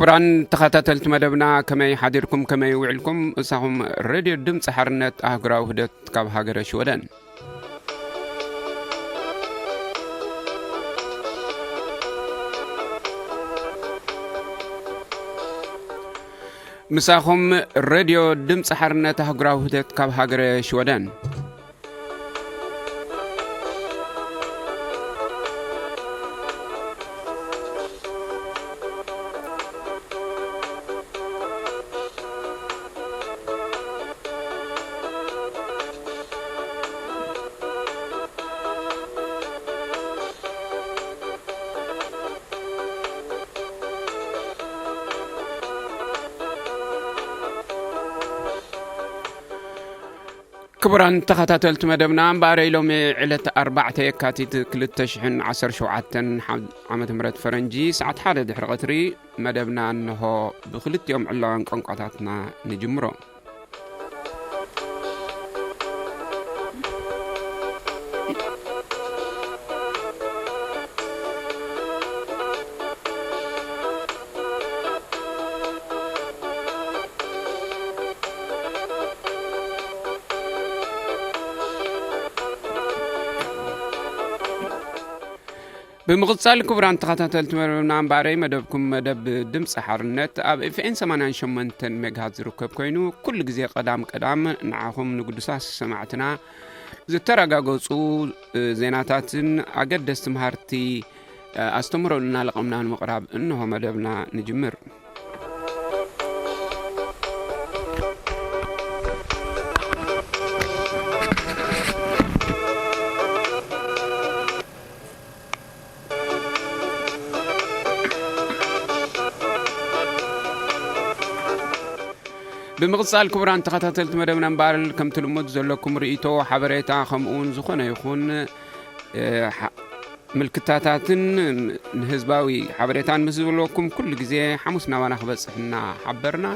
ክቡራን ተኸታተልቲ መደብና፣ ከመይ ሓዲርኩም፣ ከመይ ውዒልኩም? እሳኹም ሬድዮ ድምፂ ሓርነት ኣህጉራዊ ውህደት ካብ ሃገረ ሽወደን። ምሳኹም ሬድዮ ድምፂ ሓርነት ኣህጉራዊ ውህደት ካብ ሃገረ ሽወደን። ክቡራን ተኸታተልቲ መደብና፣ እምበኣረይ ሎሚ ዕለት ኣርባዕተ የካቲት ክልተ ሽሕን ዓሰርተ ሸውዓተን ዓመተ ምህረት ፈረንጂ፣ ሰዓት ሓደ ድሕሪ ቀትሪ፣ መደብና እንሆ ብክልቲኦም ዕላውያን ቋንቋታትና ንጅምሮ። ብምቕጻል ክቡራን ተኸታተልቲ መደብና፣ እምበኣረይ መደብኩም መደብ ድምፂ ሓርነት ኣብ ኤፍኤን ሰማንያን ሸሞንተን ሜጋሃት ዝርከብ ኮይኑ፣ ኩሉ ግዜ ቀዳም ቀዳም ንዓኹም ንግዱሳት ሰማዕትና ዝተረጋገጹ፣ እ፣ ዜናታትን ኣገደስቲ መሃርቲ፣ እ፣ ኣስተምህሮ እናለቐምና ንምቕራብ እንሆ መደብና ንጅምር። ብምቕጻል ክቡራን ተኸታተልቲ መደብና እምበኣር፣ ከምቲ ልሙድ ዘለኩም ርእይቶ፣ ሓበሬታ፣ ከምኡውን ዝኾነ ይኹን፣ እ፣ ሓ-፣ ምልክታታትን ንህዝባዊ ሓበሬታን ምስ ዝበለኩም ኩሉ ግዜ ሓሙስ ናባና ክበጽሕ እናሓበርና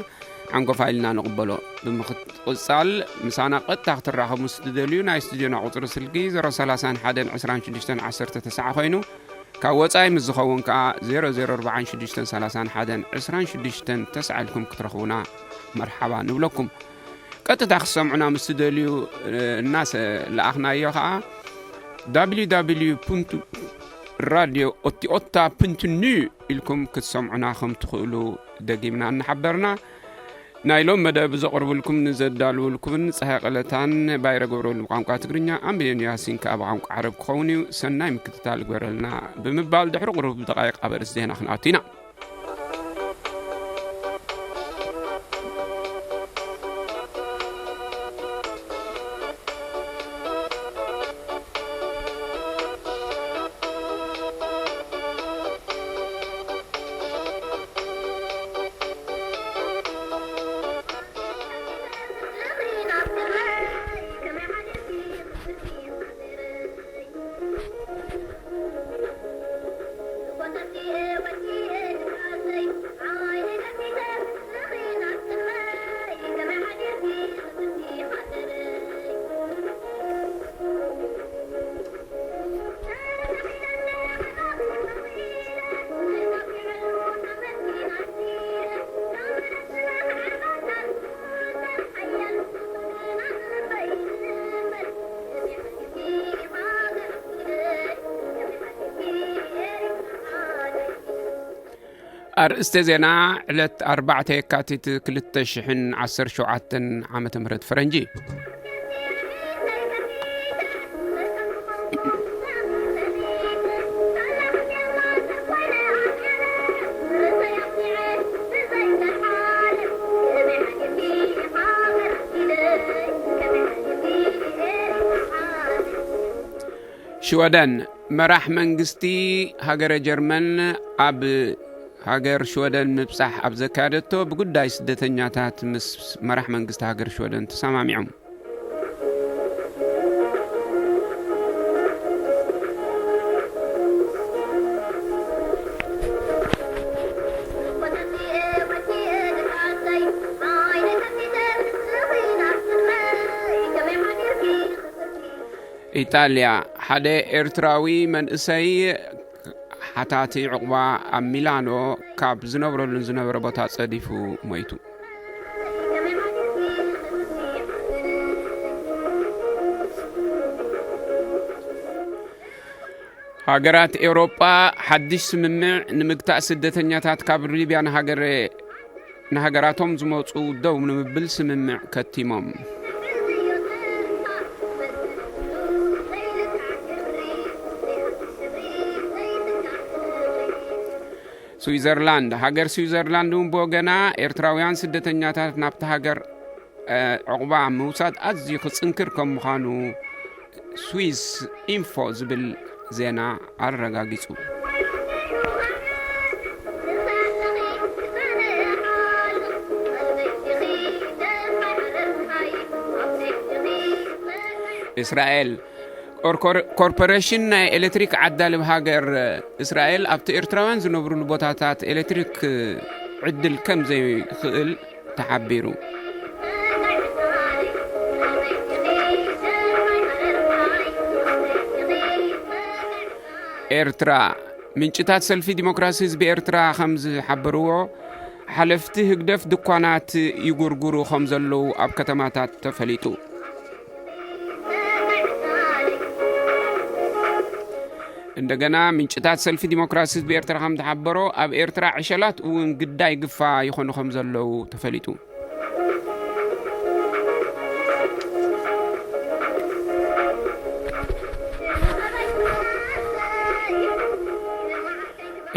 ዓንጎፋ ኢልና ንቕበሎ። ብምቕጻል ምሳና ቀጥታ ክትራኸቡ ምስ ትደልዩ ናይ ስቱዲዮና ቁጽሪ ስልኪ ዜሮ ሰላሳ ሓደን ዕስራን ሽዱሽተን ዓሰርተ ተስዓ ኮይኑ፣ ካብ ወጻኢ ምስ ዝኸውን ከኣ ዜሮ ዜሮ ኣርባዓን ሽዱሽተን ሰላሳን ሓደን ዕስራን ሽዱሽተን ተስዓ ኢልኩም ክትረኽቡና መርሓባ ንብለኩም። ቀጥታ ክትሰምዑና ምስ ትደልዩ፣ እ፣ እናሰ-፣ ለኣኽናዮ ከኣ www.radioottiåtta.nu ኢልኩም ክትሰምዑና ከም ትኽእሉ ደጊምና እናሓበርና፣ ናይ ሎም መደብ ዘቕርብልኩም ንዘዳልውልኩምን ጸሃይ ቀለታን ባይረ ገብረሉ ብቋንቋ ትግርኛ፣ ኣምቤን ያሲን ከኣ ብቋንቋ ዓረብ ክኸውን እዩ። ሰናይ ምክትታል ግበረልና ብምባል ድሕሪ ቁሩብ ደቓይቕ ኣብ ኣርእስቲ ዜና ክንኣቱ ኢና። ኣርእስተ ዜና፣ ዕለት ኣርባዕተ የካቲት ክልተ ሽሕን ዓሰርተ ሸውዓተን ዓመተ ምህረት ፈረንጂ። ሽወደን፣ መራሕ መንግስቲ ሃገረ ጀርመን ኣብ ሃገር ሽወደን ምብጻሕ ኣብ ዘካየደቶ፣ ብጉዳይ ስደተኛታት ምስ መራሕ መንግስቲ ሃገር ሽወደን ተሰማሚዖም። ኢጣልያ፣ ሓደ ኤርትራዊ መንእሰይ ሓታቲ ዕቑባ ኣብ ሚላኖ ካብ ዝነብረሉን ዝነበረ ቦታ ጸዲፉ ሞይቱ። ሃገራት ኤውሮጳ ሓድሽ ስምምዕ ንምግታእ ስደተኛታት ካብ ሊብያ ንሃገረ-፣ ንሃገራቶም ዝመጹ ደው ንምብል ስምምዕ ከቲሞም። ስዊዘርላንድ፣ ሃገር ስዊዘርላንድ እውን ብወገና ኤርትራውያን ስደተኛታት ናብቲ ሃገር፣ እ፣ ዕቑባ ምውሳድ ኣዝዩ ክጽንክር ከም ምዃኑ ስዊስ ኢንፎ ዝብል ዜና ኣረጋጊጹ። እስራኤል፣ ኮርኮር-፣ ኮርፖሬሽን ናይ ኤሌክትሪክ ዓዳልብ ሃገር እስራኤል ኣብቲ ኤርትራውያን ዝነብሩሉ ቦታታት ኤሌክትሪክ ዕድል ከም ዘይክእል ተሓቢሩ። ኤርትራ፣ ምንጭታት ሰልፊ ዲሞክራሲ ህዝቢ ኤርትራ ከም ዝሓበርዎ፣ ሓለፍቲ ህግደፍ ድኳናት ይጉርጉሩ ከም ዘለዉ ኣብ ከተማታት ተፈሊጡ። እንደገና ምንጭታት ሰልፊ ዲሞክራሲ ህዝቢ ኤርትራ ከም ዝሓበሮ፣ ኣብ ኤርትራ ዕሸላት እውን ግዳይ ግፋ ይኾኑ ከም ዘለዉ ተፈሊጡ።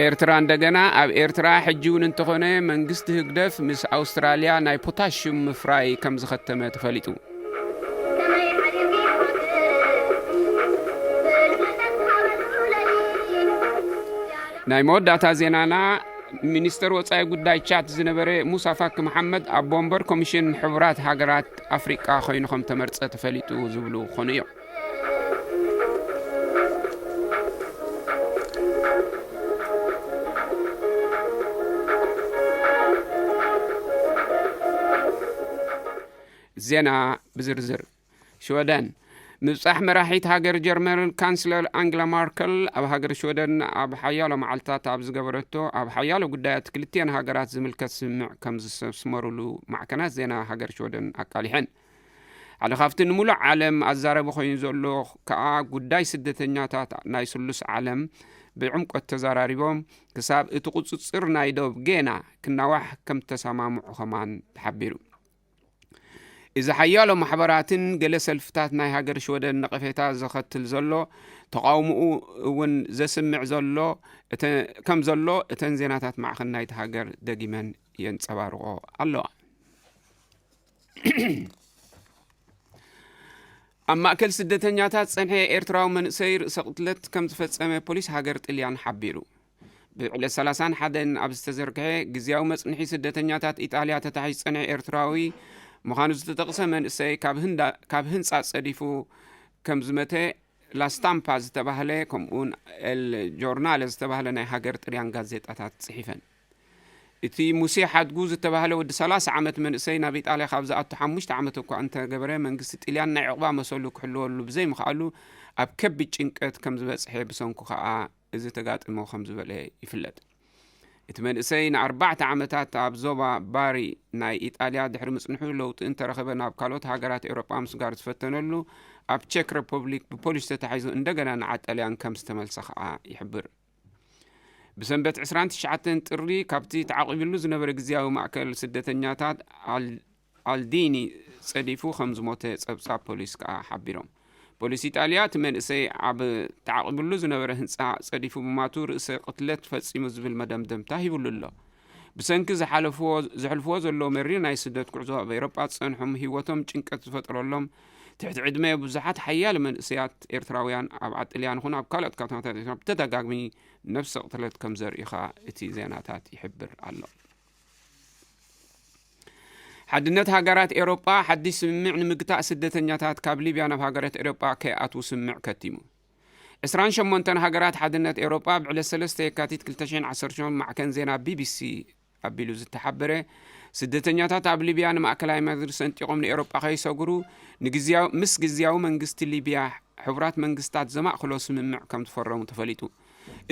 ኤርትራ እንደገና ኣብ ኤርትራ ሕጂ እውን እንተኾነ መንግስቲ ህግደፍ ምስ ኣውስትራልያ ናይ ፖታሽዩም ምፍራይ ከም ዝኸተመ ተፈሊጡ። ናይ መወዳእታ ዜናና፣ ሚኒስተር ወጻኢ ጉዳይ ቻድ ዝነበረ ሙሳ ፋኪ መሓመድ ኣብ ወንበር ኮሚሽን ሕቡራት ሃገራት ኣፍሪቃ ኮይኑ ከም ተመርጸ ተፈሊጡ ዝብሉ ክኾኑ እዮም። ዜና ብዝርዝር። ሽወደን፣ ምብጻሕ መራሒት ሃገር ጀርመን ካንስለር ኣንግላ ማርከል ኣብ ሃገር ሽወደን ኣብ ሓያሎ መዓልታት ኣብ ዝገበረቶ፣ ኣብ ሓያሎ ጉዳያት ክልቲአን ሃገራት ዝምልከት ስምምዕ ከም ዝሰስመሩሉ ማዕከናት ዜና ሃገር ሽወደን ኣቃሊሐን። ሓደ ካብቲ ንምሉእ ዓለም ኣዛረቢ ኮይኑ ዘሎ ከኣ ጉዳይ ስደተኛታት ናይ ስሉስ ዓለም ብዕምቆት ተዘራሪቦም፣ ክሳብ እቲ ቁጽጽር ናይ ዶብ ጌና ክናዋሕ ከም ተሰማምዑ ከማን ተሓቢሩ። እዚ ሓያሎ ማሕበራትን ገለ ሰልፍታት ናይ ሃገር ሽወደን ነቐፌታ ዘኸትል ዘሎ፣ ተቓውሞኡ እውን ዘስምዕ ዘሎ፣ እተ-፣ ከም ዘሎ እተን ዜናታት ማዕኸን ናይቲ ሃገር ደጊመን የንጸባርቖ ኣለዋ። ኣብ ማእከል ስደተኛታት ጸንሐ ኤርትራዊ መንእሰይ ርእሰ ቅትለት ከም ዝፈጸመ ፖሊስ ሃገር ጥልያን ሓቢሩ። ብዕለት ሰላሳን ሓደን ኣብ ዝተዘርግሐ ግዝያዊ መጽንሒ ስደተኛታት ኢጣልያ ተታሒዙ ዝጸንሐ ኤርትራዊ ምዃኑ ዝተጠቕሰ መንእሰይ ካብ ህንዳ-፣ ካብ ህንጻ ጸዲፉ ከም ዝመተ ላስታምፓ ዝተባህለ፣ ከምኡውን ኤል ጆርናለ ዝተባህለ ናይ ሃገር ጥልያን ጋዜጣታት ጽሒፈን። እቲ ሙሴ ሓድጉ ዝተባህለ ወዲ ሰላሳ ዓመት መንእሰይ ናብ ኢጣልያ ካብ ዝኣቱ ሓሙሽተ ዓመት እኳ እንተገበረ፣ መንግስቲ ጥልያን ናይ ዕቑባ መሰሉ ክሕልወሉ ብዘይምኽኣሉ ኣብ ከቢድ ጭንቀት ከም ዝበጽሐ፣ ብሰንኩ ከኣ እዚ ተጋጢሞ ከም ዝበለ ይፍለጥ። እቲ መንእሰይ ንኣርባዕተ ዓመታት ኣብ ዞባ ባሪ ናይ ኢጣልያ ድሕሪ ምጽንሑ፣ ለውጢ እንተረኸበ ናብ ካልኦት ሃገራት ኤውሮጳ ምስጋር ዝፈተነሉ፣ ኣብ ቼክ ሪፐብሊክ ብፖሊስ ተታሒዙ እንደገና ንዓድ ጣልያን ከም ዝተመልሰ ከኣ ይሕብር። ብሰንበት ዕስራን ትሽዓተን ጥሪ ካብቲ ተዓቒብሉ ዝነበረ ግዝያዊ ማእከል ስደተኛታት ኣል-፣ ኣልዲኒ ጸዲፉ ከም ዝሞተ ጸብጻብ ፖሊስ ከኣ ሓቢሮም። ፖሊስ ኢጣልያ እቲ መንእሰይ ኣብ ተዓቒብሉ ዝነበረ ህንጻ ጸዲፉ ምማቱ ርእሰ ቅትለት ፈጺሙ ዝብል መደምደምታ ሂብሉ ኣሎ። ብሰንኪ ዝሓለፍዎ፣ ዘሕልፍዎ ዘለዉ መሪር ናይ ስደት ጉዕዞ ኣብ ኤውሮጳ ዝጸንሖም ህይወቶም ጭንቀት ዝፈጠረሎም ትሕቲ ዕድመ ብዙሓት ሓያሎ መንእሰያት ኤርትራውያን ኣብ ዓጥልያን ይኹን ኣብ ካልኦት ከተማታት ኤርትራ ብተደጋጋሚ ነብሰ ቅትለት ከም ዘርእዩ ኸኣ እቲ ዜናታት ይሕብር ኣሎ። ሓድነት ሃገራት ኤውሮጳ ሓድሽ ስምምዕ ንምግታእ ስደተኛታት ካብ ሊብያ ናብ ሃገራት ኤውሮጳ ከይኣትዉ ስምምዕ ከቲሙ። ዕስራን ሸሞንተን ሃገራት ሓድነት ኤውሮጳ ብዕለት ሰለስተ የካቲት ክልተ ሽሕን ዓሰርተ ሸሞንተን ማዕከን ዜና ቢ ቢ ሲ ኣቢሉ ዝተሓበረ፣ ስደተኛታት ኣብ ሊብያ ንማእከላይ ምድሪ ሰንጢቖም ንኤውሮጳ ከይሰግሩ ንግዝያዊ፣ ምስ ግዝያዊ መንግስቲ ሊብያ ሕቡራት መንግስታት ዘማእከሎ ስምምዕ ከም ዝፈረሙ ተፈሊጡ።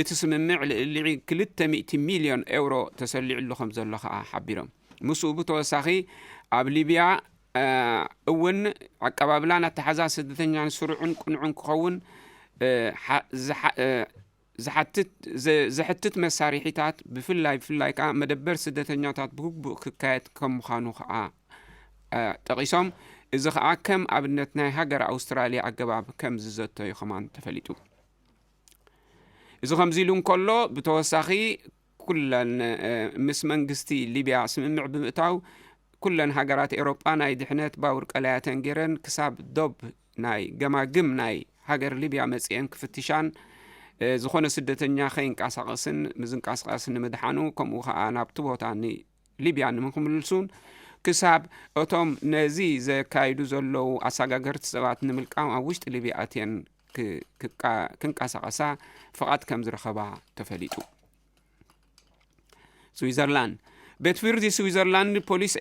እቲ ስምምዕ ልዕሊ ክልተ ሚእቲ ሚልዮን ኤውሮ ተሰሊዕሉ ከም ዘሎ ከኣ ሓቢሮም። ምስኡ ብተወሳኺ ኣብ ሊብያ እውን ኣቀባብላን ኣተሓዛ ስደተኛን ስሩዕን ቅኑዕን ክኸውን ዝሓትት መሳርሒታት፣ ብፍላይ ብፍላይ ከኣ መደበር ስደተኛታት ብግቡእ ክካየድ ከም ምዃኑ ከኣ ጠቒሶም፣ እዚ ከኣ ከም ኣብነት ናይ ሃገር ኣውስትራልያ ኣገባብ ከም ዝዘተዩ ከማን ተፈሊጡ። እዚ ከምዚ ኢሉ እንከሎ፣ ብተወሳኺ ኩለን ምስ መንግስቲ ሊብያ ስምምዕ ብምእታው፣ ኩለን ሃገራት ኤውሮጳ ናይ ድሕነት ባቡር ቀላያተን ገይረን ክሳብ ዶብ ናይ ገማግም ናይ ሃገር ሊብያ መጺኤን ክፍትሻን፣ ዝኾነ ስደተኛ ከይንቀሳቐስን ምዝንቀሳቐስ ንምድሓኑ፣ ከምኡ ከኣ ናብቲ ቦታ ንሊብያ ንምክምልሱን፣ ክሳብ እቶም ነዚ ዘካይዱ ዘለዉ ኣሰጋገርቲ ሰባት ንምልቃም ኣብ ውሽጢ ሊብያ ኣትየን ክንቀሳቐሳ ፍቓድ ከም ዝረኸባ ተፈሊጡ። ስዊዘርላንድ። ቤት ፍርዲ ስዊዘርላንድ፣ ፖሊስ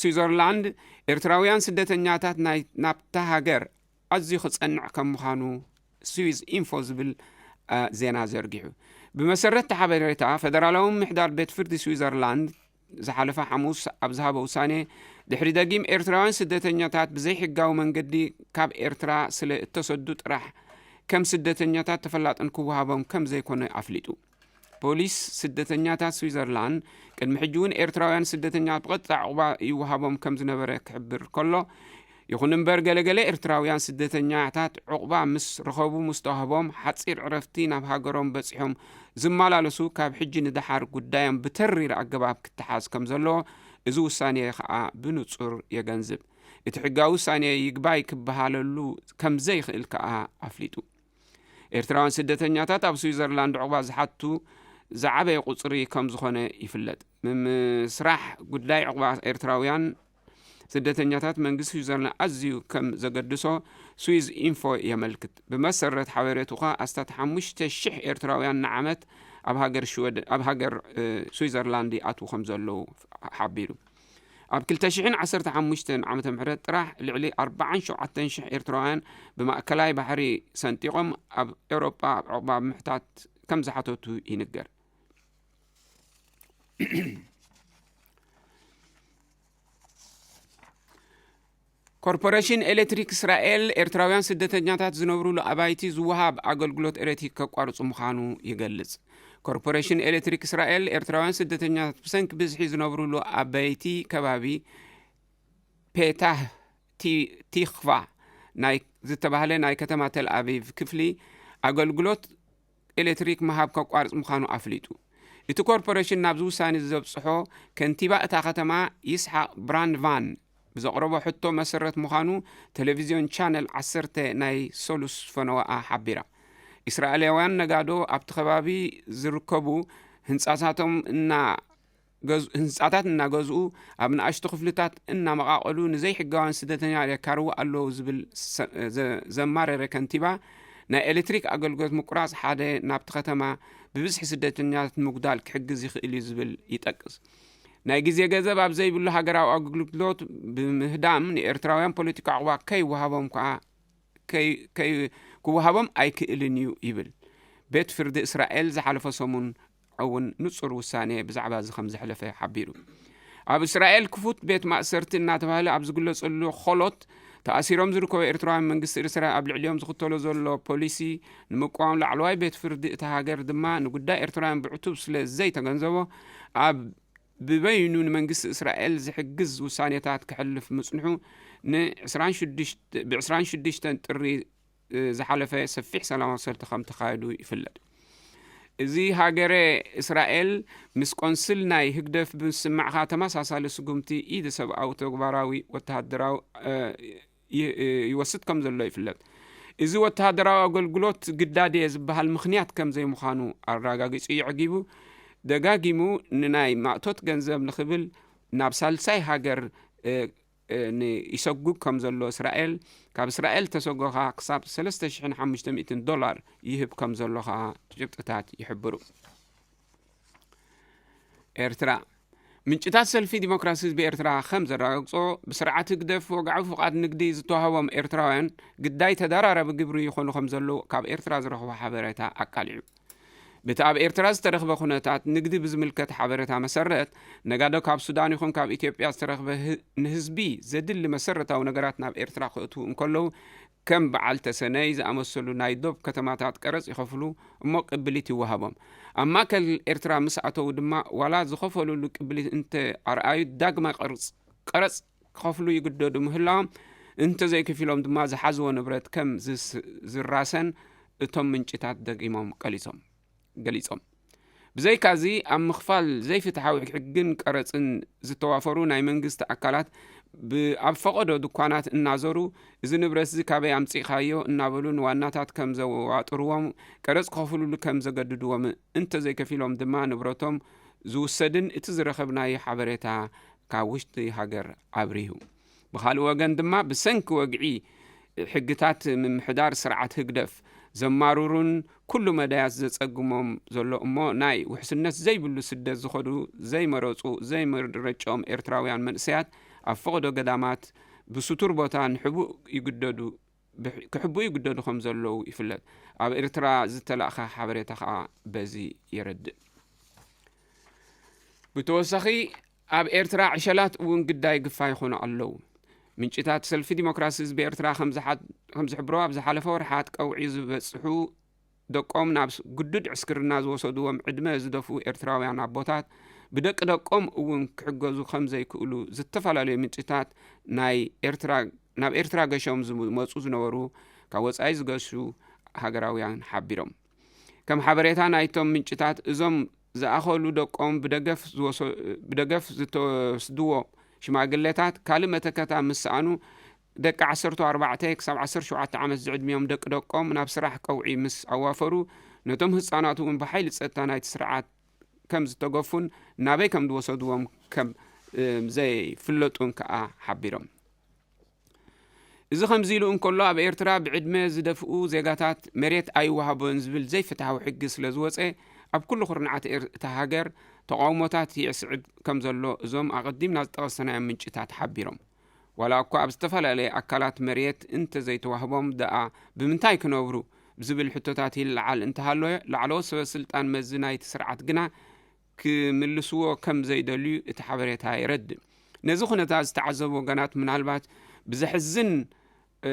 ስዊዘርላንድ ኤርትራውያን ስደተኛታት ናብታ ሃገር ኣዝዩ ክጸንዕ ከም ምዃኑ ስዊዝ ኢንፎ ዝብል ዜና ዘርጊሑ። ብመሰረት እቲ ሓበሬታ፣ ፈደራላዊ ምሕዳር ቤት ፍርዲ ስዊዘርላንድ ዝሓለፈ ሓሙስ ኣብ ዝሃቦ ውሳኔ፣ ድሕሪ ደጊም ኤርትራውያን ስደተኛታት ብዘይሕጋዊ መንገዲ ካብ ኤርትራ ስለ እተሰዱ ጥራሕ ከም ስደተኛታት ተፈላጥን ክወሃቦም ከም ዘይኮነ ኣፍሊጡ። ፖሊስ ስደተኛታት ስዊዘርላንድ፣ ቅድሚ ሕጂ እውን ኤርትራውያን ስደተኛታት ብቐጥታ ዕቑባ ይወሃቦም ከም ዝነበረ ክሕብር ከሎ፣ ይኹን እምበር፣ ገለገለ ኤርትራውያን ስደተኛታት ዕቑባ ምስ ረኸቡ፣ ምስ ተዋህቦም ሓጺር ዕረፍቲ ናብ ሃገሮም በጺሖም ዝመላለሱ፣ ካብ ሕጂ ንደሓር ጉዳዮም ብተሪር ኣገባብ ክተሓዝ ከም ዘለዎ እዚ ውሳኔ ከኣ ብንጹር የገንዝብ። እቲ ሕጋዊ ውሳኔ ይግባይ ክበሃለሉ ከም ዘይኽእል ከኣ ኣፍሊጡ። ኤርትራውያን ስደተኛታት ኣብ ስዊዘርላንድ ዕቑባ ዝሓቱ ዝዓበየ ቁጽሪ ከም ዝኾነ ይፍለጥ። ምምስራሕ ጉዳይ ዕቑባ ኤርትራውያን ስደተኛታት መንግስቲ ስዊዘርላንድ ኣዝዩ ከም ዘገድሶ ስዊዝ ኢንፎ የመልክት። ብመሰረት ሓበሬትኡ ከኣ ኣስታት ሓሙሽተ ሽሕ ኤርትራውያን ንዓመት ኣብ ሃገር ሽወደ-፣ ኣብ ሃገር፣ እ፣ ስዊዘርላንድ ይኣትዉ ከም ዘለዉ ሓቢሩ። ኣብ ክልተ ሽሕን ዓሰርተ ሓሙሽተን ዓመተ ምህረት ጥራሕ ልዕሊ ኣርባዓን ሸውዓተን ሽሕ ኤርትራውያን ብማእከላይ ባሕሪ ሰንጢቖም ኣብ ኤውሮጳ ዕቑባ ምሕታት ከም ዝሓተቱ ይንገር። ኮርፖሬሽን ኤሌክትሪክ እስራኤል ኤርትራውያን ስደተኛታት ዝነብሩሉ ኣባይቲ ዝወሃብ ኣገልግሎት ኤሌክትሪክ ከቋርጹ ምዃኑ ይገልጽ። ኮርፖሬሽን ኤሌክትሪክ እስራኤል ኤርትራውያን ስደተኛታት ብሰንኪ ብዝሒ ዝነብሩሉ ኣባይቲ ከባቢ ፔታህ ቲ-፣ ቲኽቫ ናይ ዝተባህለ ናይ ከተማ ተል ኣቪቭ ክፍሊ ኣገልግሎት ኤሌክትሪክ ምሃብ ከቋርጽ ምዃኑ ኣፍሊጡ። እቲ ኮርፖሬሽን ናብዚ ውሳኔ ዘብጽሖ ከንቲባ እታ ከተማ ይስሓቕ ብራንድቫን ብዘቕረቦ ሕቶ መሰረት ምዃኑ ቴሌቪዝዮን ቻነል ዓሰርተ ናይ ሰሉስ ፈነወኣ ሓቢራ። እስራኤላውያን ነጋዶ ኣብቲ ከባቢ ዝርከቡ ህንጻታቶም እና ገዝ-፣ ህንጻታት እናገዝኡ ኣብ ንኣሽቱ ክፍልታት እናመቓቐሉ ንዘይሕጋውያን ስደተኛ የካርዉ ኣለዉ ዝብል ሰ-፣ ዘ-፣ ዘማረረ ከንቲባ፣ ናይ ኤሌክትሪክ ኣገልግሎት ምቁራጽ ሓደ ናብቲ ከተማ ብብዝሒ ስደተኛታት ንምጉዳል ክሕግዝ ይኽእል እዩ ዝብል ይጠቅስ። ናይ ግዜ ገደብ ኣብ ዘይብሉ ሃገራዊ ኣገልግሎት ብምህዳም ንኤርትራውያን ፖለቲካ ዕቑባ ከይወሃቦም ከኣ ከይ-፣ ከይ-፣ ክወሃቦም ኣይክእልን እዩ ይብል። ቤት ፍርዲ እስራኤል ዝሓለፈ ሰሙን እውን ንጹር ውሳኔ ብዛዕባ እዚ ከም ዘሕለፈ ሓቢሩ። ኣብ እስራኤል ክፉት ቤት ማእሰርቲ እናተባህለ ኣብ ዝግለጸሉ ኾሎት ተኣሲሮም ዝርከቡ ኤርትራውያን መንግስቲ ኤርትራ ኣብ ልዕሊኦም ዝኽተሎ ዘሎ ፖሊሲ ንምቅዋም ላዕለዋይ ቤት ፍርዲ እታ ሃገር ድማ ንጉዳይ ኤርትራውያን ብዕቱብ ስለ ዘይተገንዘቦ ኣብ ብበይኑ ንመንግስቲ እስራኤል ዝሕግዝ ውሳኔታት ከሕልፍ ምጽንሑ ን ዕስራን ሽዱሽተ፣ ብ ዕስራን ሽዱሽተን ጥሪ፣ እ፣ ዝሓለፈ ሰፊሕ ሰላማዊ ሰልፊ ከም ተኻየዱ ይፍለጥ። እዚ ሃገረ እስራኤል ምስ ቆንስል ናይ ህግደፍ ብምስማዕካ ተመሳሳሊ ስጉምቲ ኢድ ሰብኣዊ ተግባራዊ ወተሃደራዊ፣ እ፣ ይ-፣ እ፣ ይወስድ ከም ዘሎ ይፍለጥ። እዚ ወተሃደራዊ ኣገልግሎት ግዳድ እየ ዝበሃል ምኽንያት ከም ዘይምዃኑ ኣረጋጊጹ የዕጊቡ። ደጋጊሙ ንናይ ማእቶት ገንዘብ ንኽብል ናብ ሳልሳይ ሃገር፣ እ፣ እ፣ ን-፣ ይሰጉግ ከም ዘሎ እስራኤል፣ ካብ እስራኤል ተሰጎኻ ክሳብ ሰለስተ ሽሕን ሓሙሽተ ሚእትን ዶላር ይህብ ከም ዘሎ ኸኣ ጭብጥታት ይሕብሩ። ኤርትራ። ምንጭታት ሰልፊ ዲሞክራሲ ህዝቢ ኤርትራ ከም ዘረጋግጾ፣ ብስርዓት ህግደፍ ወግዓዊ ፍቓድ ንግዲ ዝተዋህቦም ኤርትራውያን ግዳይ ተደራራቢ ግብሪ ይኾኑ ከም ዘለዉ ካብ ኤርትራ ዝረኽቦ ሓበሬታ ኣቃሊዑ። በቲ ኣብ ኤርትራ ዝተረኽበ ኩነታት ንግዲ ብዝምልከት ሓበሬታ መሰረት፣ ነጋዶ ካብ ሱዳን ይኹን ካብ ኢትዮጵያ ዝተረኽበ ህ-፣ ንህዝቢ ዘድሊ መሰረታዊ ነገራት ናብ ኤርትራ ክእትዉ እንከለዉ፣ ከም በዓል ተሰነይ ዝኣመሰሉ ናይ ዶብ ከተማታት ቀረጽ ይኸፍሉ እሞ ቅብሊት ይወሃቦም። ኣብ ማእከል ኤርትራ ምስ ኣተዉ ድማ ዋላ ዝኸፈሉሉ ቅብሊት እንተ ኣርኣዩ ዳግማይ ቀርጽ-፣ ቀረጽ ክኸፍሉ ይግደዱ ምህላዎም፣ እንተዘይከፊሎም ድማ ዝሓዝዎ ንብረት ከም ዝስ-፣ ዝራሰን እቶም ምንጭታት ደጊሞም ቀሊሶም-፣ ገሊጾም። ብዘይካዚ ኣብ ምኽፋል ዘይፍትሓዊ ሕግን ቀረጽን ዝተዋፈሩ ናይ መንግስቲ ኣካላት ብ-፣ ኣብ ፈቐዶ ድኳናት እናዞሩ፣ "እዚ ንብረት እዚ ካበይ ኣምጺእኻዮ?" እናበሉ ንዋናታት ከም ዘዋጥርዎም፣ ቀረጽ ክኸፍሉሉ ከም ዘገድድዎም፣ እንተዘይከፊሎም ድማ ንብረቶም ዝውሰድን እቲ ዝረኸብናዮ ሓበሬታ ካብ ውሽጢ ሃገር ኣብሪሁ። ብኻልእ ወገን ድማ ብሰንኪ ወግዒ ሕግታት ምምሕዳር ስርዓት ህግደፍ ዘማርሩን ኩሉ መዳያት ዘጸግሞም ዘሎ እሞ ናይ ውሕስነት ዘይብሉ ስደት ዝኸዱ ዘይመረጹ ዘይምርጫኦም ኤርትራውያን መንእሰያት ኣብ ፈቐዶ ገዳማት ብስቱር ቦታ ንሕቡእ ይግደዱ፣ ብሕ-፣ ክሕቡእ ይግደዱ ከም ዘለዉ ይፍለጥ። ኣብ ኤርትራ ዝተላእኸ ሓበሬታ ከኣ በዚ የረድእ። ብተወሳኺ ኣብ ኤርትራ ዕሸላት እውን ግዳይ ግፋ ይኾኑ ኣለዉ። ምንጭታት ሰልፊ ዲሞክራሲ ህዝቢ ኤርትራ ከም ዝሓ-፣ ከም ዝሕብሮ፣ ኣብ ዝሓለፈ ወርሓት ቀውዒ ዝበጽሑ ደቆም ናብ ስ-፣ ግዱድ ዕስክርና ዝወሰድዎም ዕድመ ዝደፍኡ ኤርትራውያን ኣቦታት ብደቂ ደቆም እውን ክሕገዙ ከም ዘይክእሉ ዝተፈላለዩ ምንጭታት ናይ ኤርትራ፣ ናብ ኤርትራ ገሾም ዝመጹ ዝነበሩ ካብ ወጻኢ ዝገሹ ሃገራውያን ሓቢሮም። ከም ሓበሬታ ናይቶም ምንጭታት፣ እዞም ዝኣኸሉ ደቆም ብደገፍ ዝወሰ-፣ ብደገፍ ዝተወስድዎ ሽማግሌታት ካልእ መተከታ ምስ ሰኣኑ፣ ደቂ ዓሰርተ ኣርባዕተ ክሳብ ዓሰርተ ሸውዓተ ዓመት ዝዕድሚኦም ደቂ ደቆም ናብ ስራሕ ቀውዒ ምስ ኣዋፈሩ፣ ነቶም ህጻናት እውን ብሓይሊ ጸጥታ ናይቲ ስርዓት ከም ዝተገፉን ናበይ ከም ዝወሰድዎም ከም፣ እ፣ ዘይፍለጡን ከኣ ሓቢሮም። እዚ ከምዚ ኢሉ እንከሎ፣ ኣብ ኤርትራ ብዕድመ ዝደፍኡ ዜጋታት መሬት ኣይወሃቦን ዝብል ዘይፍትሓዊ ሕጊ ስለ ዝወጸ፣ ኣብ ኩሉ ኩርናዓት ኤር-፣ እታ ሃገር ተቃውሞታት ይስዕብ ከም ዘሎ እዞም ኣቐዲምና ዝጠቐሰናዮም ምንጭታት ሓቢሮም። ዋላ እኳ ኣብ ዝተፈላለየ ኣካላት መሬት እንተዘይተዋህቦም ደኣ ብምንታይ ክነብሩ ብዝብል ሕቶታት ይለዓል እንተሃለወ፣ ላዕለዎት ሰበ ስልጣን መዚ ናይቲ ስርዓት ግና ክምልስዎ ከም ዘይደልዩ እቲ ሓበሬታ የረድእ። ነዚ ኩነታት ዝተዓዘቡ ወገናት ምናልባት ብዘሕዝን፣ እ፣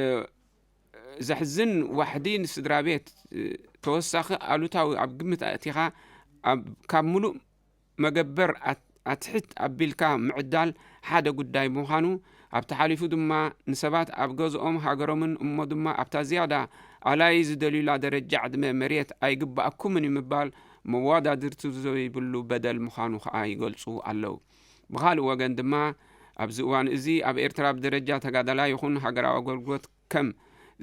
ዘሕዝን ዋሕዲ ንስድራ ቤት፣ እ፣ ተወሳኺ ኣሉታዊ ኣብ ግምት ኣእቲኻ ኣብ፣ ካብ ምሉእ መገበር ኣት-፣ ኣትሕት ኣቢልካ ምዕዳል ሓደ ጉዳይ ብምዃኑ፣ ኣብቲ ሓሊፉ ድማ ንሰባት ኣብ ገዝኦም፣ ሃገሮምን እሞ ድማ ኣብታ ዝያዳ ኣላይ ዝደልዩላ ደረጃ ዕድመ መሬት ኣይግባኣኩምን እዩ ምባል መወዳድርቲ ዘይብሉ በደል ምዃኑ ከኣ ይገልጹ ኣለዉ። ብኻልእ ወገን ድማ ኣብዚ እዋን እዚ ኣብ ኤርትራ ብደረጃ ተጋዳላይ ይኹን ሃገራዊ ኣገልግሎት ከም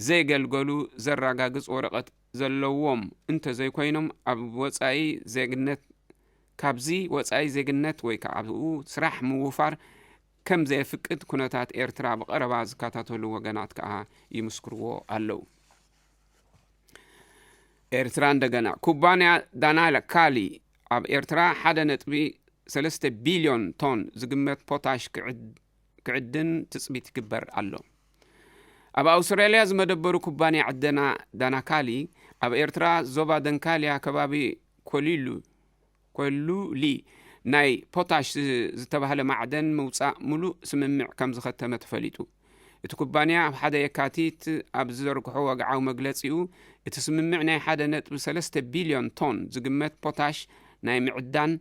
ዘየገልገሉ ዘረጋግጽ ወረቐት ዘለዎም እንተዘይኮይኖም፣ ኣብ ወጻኢ ዜግነት፣ ካብዚ ወጻኢ ዜግነት ወይ ከኣ ኣብኡ ስራሕ ምውፋር ከም ዘየፍቅድ ኩነታት ኤርትራ ብቐረባ ዝከታተሉ ወገናት ከኣ ይምስክርዎ ኣለዉ። ኤርትራ እንደገና። ኩባንያ ዳናካሊ ኣብ ኤርትራ ሓደ ነጥቢ ሰለስተ ቢልዮን ቶን ዝግመት ፖታሽ ክዕድ-፣ ክዕድን ትጽቢት ይግበር ኣሎ። ኣብ ኣውስትራልያ ዝመደበሩ ኩባንያ ዕደና ዳናካሊ ኣብ ኤርትራ ዞባ ደንካልያ ከባቢ ኮሊሉ፣ ኮሉሊ ናይ ፖታሽ ዝ-፣ ዝተባህለ ማዕደን ምውጻእ ምሉእ ስምምዕ ከም ዝኸተመ ተፈሊጡ። እቲ ኩባንያ ኣብ ሓደ የካቲት ኣብ ዝዘርግሖ ወግዓዊ መግለጺኡ፣ እቲ ስምምዕ ናይ ሓደ ነጥቢ ሰለስተ ቢልዮን ቶን ዝግመት ፖታሽ ናይ ምዕዳን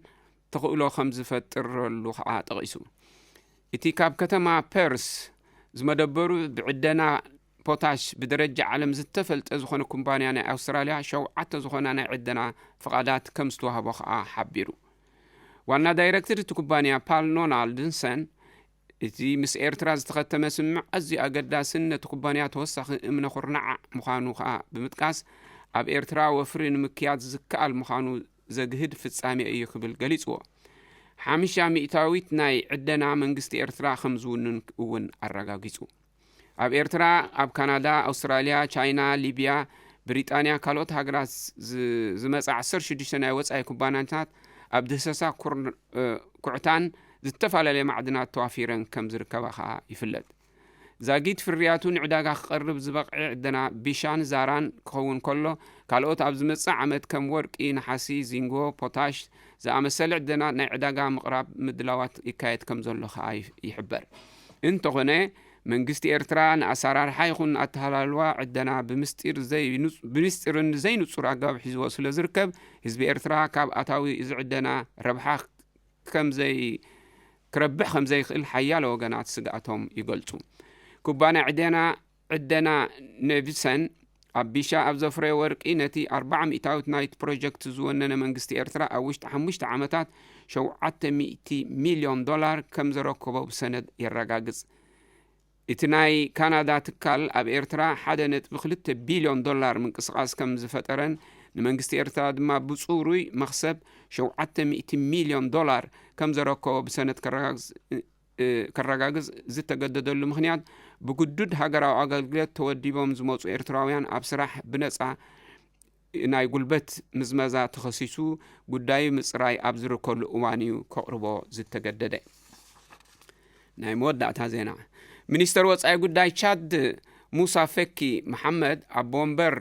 ተኽእሎ ከም ዝፈጥረሉ ከኣ ጠቒሱ። እቲ ካብ ከተማ ፐርስ ዝመደበሩ ብዕደና ፖታሽ ብደረጃ ዓለም ዝተፈልጠ ዝኾነ ኩባንያ ናይ ኣውስትራልያ ሸውዓተ ዝኾና ናይ ዕደና ፍቓዳት ከም ዝተዋህቦ ከኣ ሓቢሩ። ዋና ዳይረክተር እቲ ኩባንያ ፓል ኖናልድሰን፣ እቲ ምስ ኤርትራ ዝተኸተመ ስምምዕ ኣዝዩ ኣገዳስን ነቲ ኩባንያ ተወሳኺ እምነ ኩርናዕ ምዃኑ ከኣ ብምጥቃስ፣ ኣብ ኤርትራ ወፍሪ ንምክያድ ዝከኣል ምዃኑ ዘግህድ ፍጻሜ እዩ ክብል ገሊጽዎ። ሓምሳ ሚእታዊት ናይ ዕደና መንግስቲ ኤርትራ ከም ዝውንን እውን ኣረጋጊጹ። ኣብ ኤርትራ፣ ኣብ ካናዳ፣ ኣውስትራልያ፣ ቻይና፣ ሊብያ፣ ብሪጣንያ፣ ካልኦት ሃገራት ዝ-፣ ዝመጻ ዓሰርተ ሽዱሽተ ናይ ወጻኢ ኩባንያታት ኣብ ድህሰሳ ኩር-፣ እ፣ ኩዕታን ዝተፈላለየ ማዕድናት ተዋፊረን ከም ዝርከባ ከኣ ይፍለጥ። ዛጊት ፍርያቱ ንዕዳጋ ክቐርብ ዝበቕዐ ዕደና ቢሻን ዛራን ክኸውን ከሎ፣ ካልኦት ኣብ ዝመጽእ ዓመት ከም ወርቂ፣ ነሓሲ፣ ዚንጎ፣ ፖታሽ ዝኣመሰለ ዕደና ናይ ዕዳጋ ምቕራብ ምድላዋት ይካየድ ከም ዘሎ ከኣ ይፍ-፣ ይሕበር። እንተኾነ፣ መንግስቲ ኤርትራ ንኣሰራርሓ ይኹን ኣተሃላልዋ ዕደና ብምስጢር ዘይኑ-፣ ብምስጢርን ዘይንጹር ኣገባብ ሒዝዎ ስለ ዝርከብ፣ ህዝቢ ኤርትራ ካብ ኣታዊ እዚ ዕደና ረብሓ ከም ዘይ-፣ ክረብሕ ከም ዘይክእል ሓያሎ ወገናት ስግኣቶም ይገልጹ። ኩባንያ ዕደና፣ ዕደና ኔቪሰን ኣብ ቢሻ ኣብ ዘፍረዮ ወርቂ ነቲ ኣርብዓ ሚእታዊት ናይቲ ፕሮጀክት ዝወነነ መንግስቲ ኤርትራ ኣብ ውሽጢ ሓሙሽተ ዓመታት ሸውዓተ ሚእቲ ሚልዮን ዶላር ከም ዘረከቦ ብሰነድ የረጋግጽ። እቲ ናይ ካናዳ ትካል ኣብ ኤርትራ ሓደ ነጥቢ ክልተ ቢልዮን ዶላር ምንቅስቓስ ከም ዝፈጠረን ንመንግስቲ ኤርትራ ድማ ብጽሩይ መኽሰብ ሸውዓተ ሚእቲ ሚልዮን ዶላር ከም ዘረከቦ ብሰነድ ከረጋግጽ፣ እ፣ ከረጋግጽ ዝተገደደሉ ምኽንያት ብግዱድ ሃገራዊ ኣገልግሎት ተወዲቦም ዝመጹ ኤርትራውያን ኣብ ስራሕ ብነጻ ናይ ጉልበት ምዝመዛ ተኸሲሱ ጉዳዩ ምጽራይ ኣብ ዝርከሉ እዋን እዩ ከቕርቦ ዝተገደደ። ናይ መወዳእታ ዜና። ሚኒስተር ወጻኢ ጉዳይ ቻድ ሙሳ ፈኪ መሓመድ ኣቦ ወንበር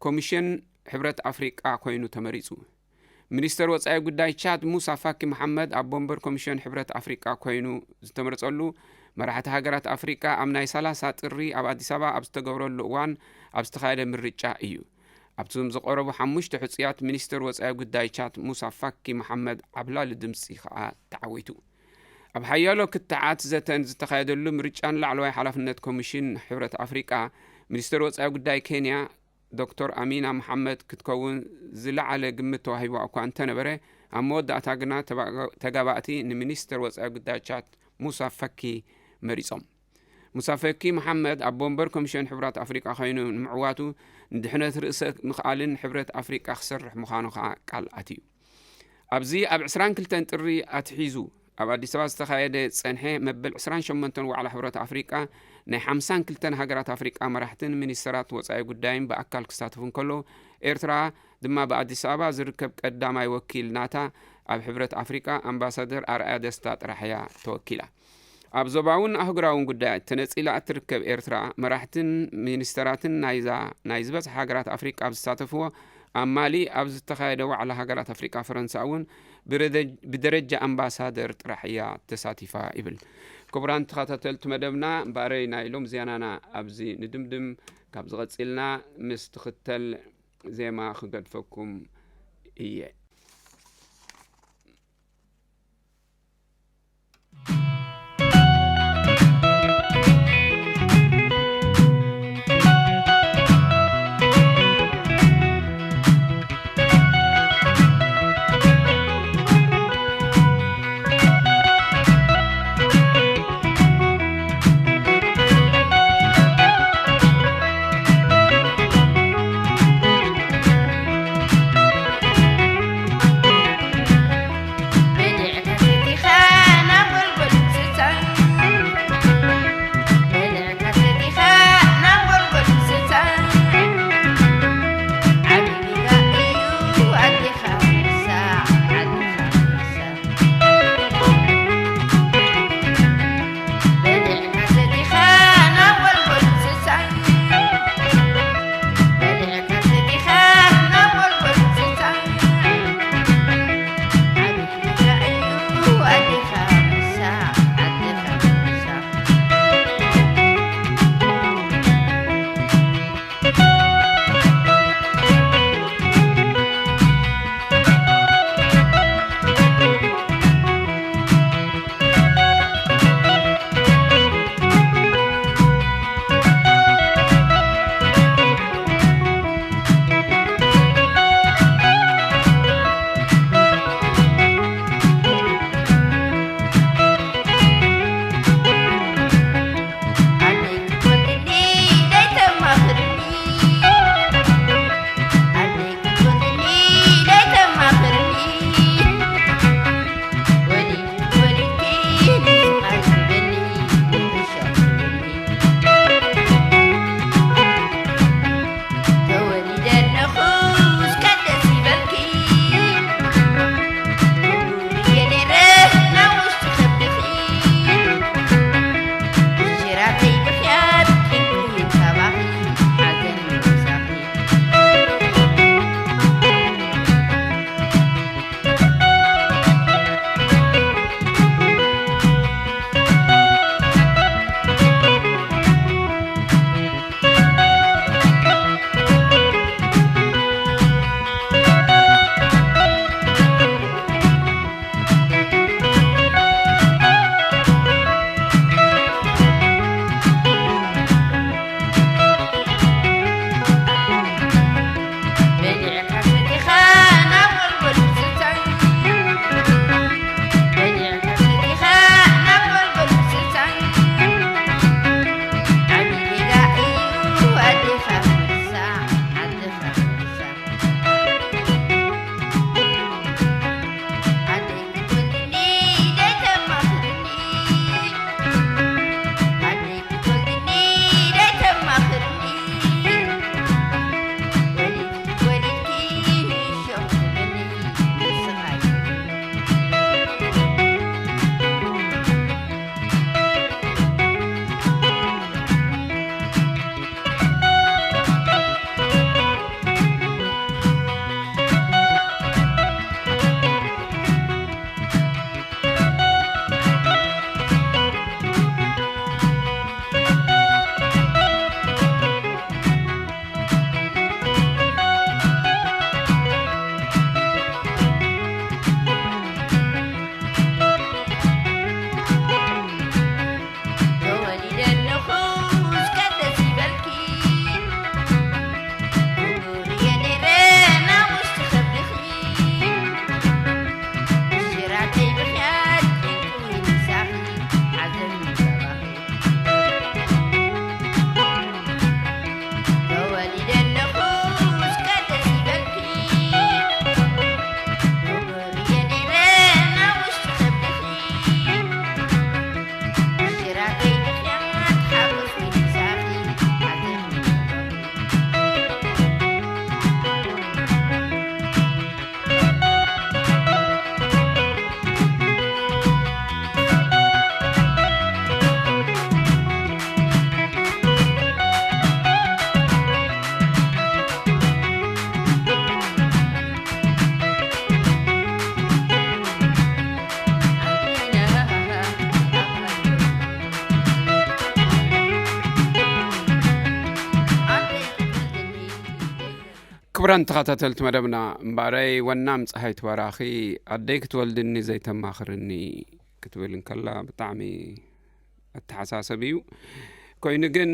ኮሚሽን ሕብረት ኣፍሪቃ ኮይኑ ተመሪጹ። ሚኒስተር ወጻኢ ጉዳይ ቻድ ሙሳ ፋኪ መሓመድ ኣቦ ወንበር ኮሚሽን ሕብረት ኣፍሪቃ ኮይኑ ዝተመረጸሉ መራሕቲ ሃገራት ኣፍሪቃ ኣብ ናይ ሰላሳ ጥሪ ኣብ ኣዲስ ኣበባ ኣብ ዝተገብረሉ እዋን ኣብ ዝተኻየደ ምርጫ እዩ። ኣብቶም ዝቐረቡ ሓሙሽተ ሕጹያት ሚኒስተር ወጻኢ ጉዳይ ቻድ ሙሳ ፋኪ መሓመድ ዓብላሊ ድምጺ ከኣ ተዓዊቱ። ኣብ ሓያሎ ክትዓት ዘተን ዝተኻየደሉ ምርጫን ላዕለዋይ ሓላፍነት ኮሚሽን ሕብረት ኣፍሪቃ፣ ሚኒስተር ወጻኢ ጉዳይ ኬንያ ዶክተር ኣሚና መሓመድ ክትከውን ዝለዓለ ግምት ተዋሂባ እኳ እንተነበረ፣ ኣብ መወዳእታ ግና ተባ-፣ ተጋባእቲ ንሚኒስተር ወጻኢ ጉዳይ ቻድ ሙሳ ፈኪ መሪጾም። ሙሳ ፈኪ መሓመድ ኣቦ ወንበር ኮሚሽን ሕብረት ኣፍሪቃ ኮይኑ ንምዕዋቱ ንድሕነት ርእሰ ምኽኣልን ሕብረት ኣፍሪቃ ክሰርሕ ምዃኑ ከኣ ቃል ኣትዩ። ኣብዚ ኣብ ዕስራን ክልተን ጥሪ ኣትሒዙ ኣብ ኣዲስ ኣበባ ዝተኻየደ ዝጸንሐ መበል ዕስራን ሸሞንተን ዋዕላ ሕብረት ኣፍሪቃ ናይ ሓምሳን ክልተን ሃገራት ኣፍሪቃ መራሕትን ሚኒስተራት ወጻኢ ጉዳይን ብኣካል ክሳተፉ እንከለዉ፣ ኤርትራ ድማ ብኣዲስ ኣበባ ዝርከብ ቀዳማይ ወኪል ናታ ኣብ ሕብረት ኣፍሪቃ ኣምባሳደር ኣርኣያ ደስታ ጥራሕ እያ ተወኪላ። ኣብ ዞባውን ኣህጉራውን ጉዳያት ተነጺላ እትርከብ ኤርትራ፣ መራሕትን ሚኒስተራትን ናይዛ ናይ ዝበዝሐ ሃገራት ኣፍሪቃ ኣብ ዝሳተፍዎ ኣብ ማሊ ኣብ ዝተኻየደ ዋዕላ ሃገራት ኣፍሪቃ ፈረንሳ እውን ብረደ-፣ ብደረጃ ኣምባሳደር ጥራሕ እያ ተሳቲፋ ይብል። ክቡራን ተኸታተልቲ መደብና፣ እምበኣረይ ናይ ሎም ዜናና ኣብዚ ንድምድም። ካብ ዝቐጽልና ምስ ትኽተል ዜማ ክገድፈኩም እየ። ክቡራን ተኸታተልቲ መደብና፣ እምበኣረይ ወናም ፀሃይ ትባራኺ፣ ኣደይ ክትወልድኒ ዘይተማኽርኒ ክትብል እንከላ ብጣዕሚ ኣተሓሳሰብ እዩ። ኮይኑ ግን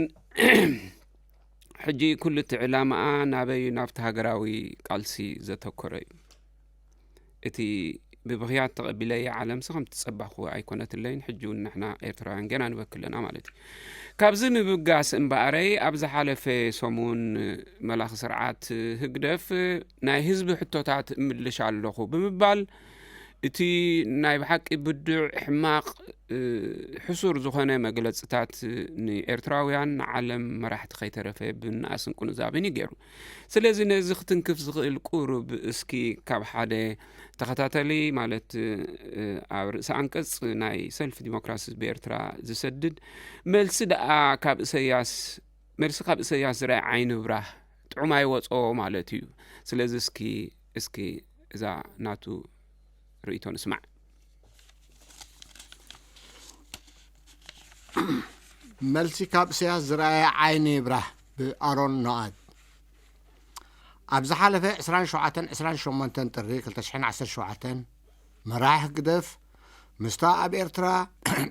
ሕጂ ኩሉ እቲ ዕላማኣ ናበይ፣ ናብቲ ሃገራዊ ቃልሲ ዘተኮረ እዩ። እቲ ብብኽያት ተቐቢለያ ዓለምሲ ከም ትጸባኹ ኣይኮነትለይን። ሕጂ እውን ንሕና ኤርትራውያን ገና ንበኪ ኣለና ማለት እዩ። ካብዚ ምብጋስ እምበኣረይ፣ ኣብ ዝሓለፈ ሰሙን መላኺ ስርዓት ህግደፍ ናይ ህዝቢ ሕቶታት እምልሽ ኣለኹ ብምባል፣ እቲ ናይ ብሓቂ ብዱዕ፣ ሕማቕ፣ እ፣ ሕሱር ዝኾነ መግለጽታት ንኤርትራውያን፣ ንዓለም መራሕቲ ከይተረፈ ብንኣስን ቁንዛብን እዩ ገይሩ። ስለዚ ነዚ ክትንክፍ ዝኽእል ቁሩብ እስኪ ካብ ሓደ ተኸታተሊ፣ ማለት፣ እ፣ ኣብ ርእሲ ኣንቀጽ ናይ ሰልፊ ዲሞክራሲ ህዝቢ ኤርትራ ዝሰድድ፣ መልሲ ደኣ ካብ እሰያስ፣ መልሲ ካብ እሰያስ ዝረኣየ ዓይኒ ብራህ ጥዑም ኣይወጾ ማለት እዩ። ስለዚ እስኪ፣ እስኪ እዛ ናቱ ርእይቶ ንስማዕ። መልሲ ካብ እሰያስ ዝረኣየ ዓይኒ ይብራህ፣ ብኣሮን ኖኣድ። ኣብ ዝሓለፈ ዕስራን ሸውዓተን ዕስራን ሸሞንተን ጥሪ ክልተ ሽሕን ዓሰርተ ሸውዓተን፣ መራሒ ህግደፍ ምስታ ኣብ ኤርትራ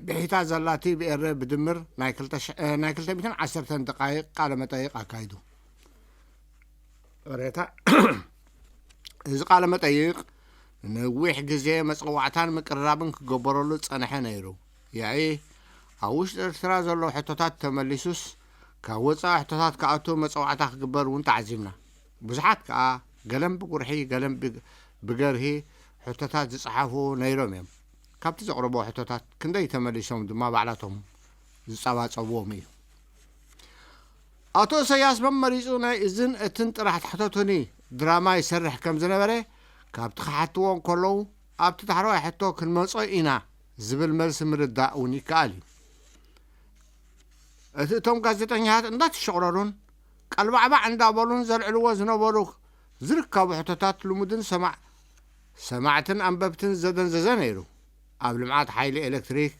ብሒታ ዘላ ቲ ቢ ኤር ብድምር ናይ ክልተ ሽ-፣ እ፣ ናይ ክልተ ሚእትን ዓሰርተን ደቃይቕ ቃለ መጠይቕ ኣካይዱ። ቅሬታ፣ እዚ ቃለ መጠይቕ ንነዊሕ ግዜ መጸዋዕታን ምቅርራብን ክገበረሉ ዝጸንሐ ነይሩ። ያኢ፣ ኣብ ውሽጢ ኤርትራ ዘለዉ ሕቶታት ተመሊሱስ፣ ካብ ወጻኢ ሕቶታት ክኣቱ መጸዋዕታ ክግበር እውን ተዓዚብና። ብዙሓት ከኣ፣ ገለን ብጉርሒ፣ ገለን ብ-፣ ብገርሂ ሕቶታት ዝጸሓፉ ነይሮም እዮም። ካብቲ ዘቕረብዎ ሕቶታት ክንደይ ተመሊሶም ድማ ባዕላቶም ዝጸባጸብዎም እዩ። ኣቶ እሰያስ መመሪጹ ናይ እዝን እትን ጥራሕ ትሕተቱኒ ድራማ ይሰርሕ ከም ዝነበረ ካብቲ ክሓትዎ እንከለዉ፣ ኣብቲ ዳሕረዋይ ሕቶ ክንመጾ ኢና ዝብል መልሲ ምርዳእ እውን ይከኣል እዩ። እቲ እቶም ጋዜጠኛታት እንዳተሸቑረሩን ቀልባዕባዕ እንዳበሉን ዘልዕልዎ ዝነበሩ ዝርከቡ ሕቶታት ልሙድን ሰማዕ-፣ ሰማዕትን ኣንበብትን ዘደንዘዘ ነይሩ። ኣብ ልምዓት ሓይሊ ኤሌክትሪክ፣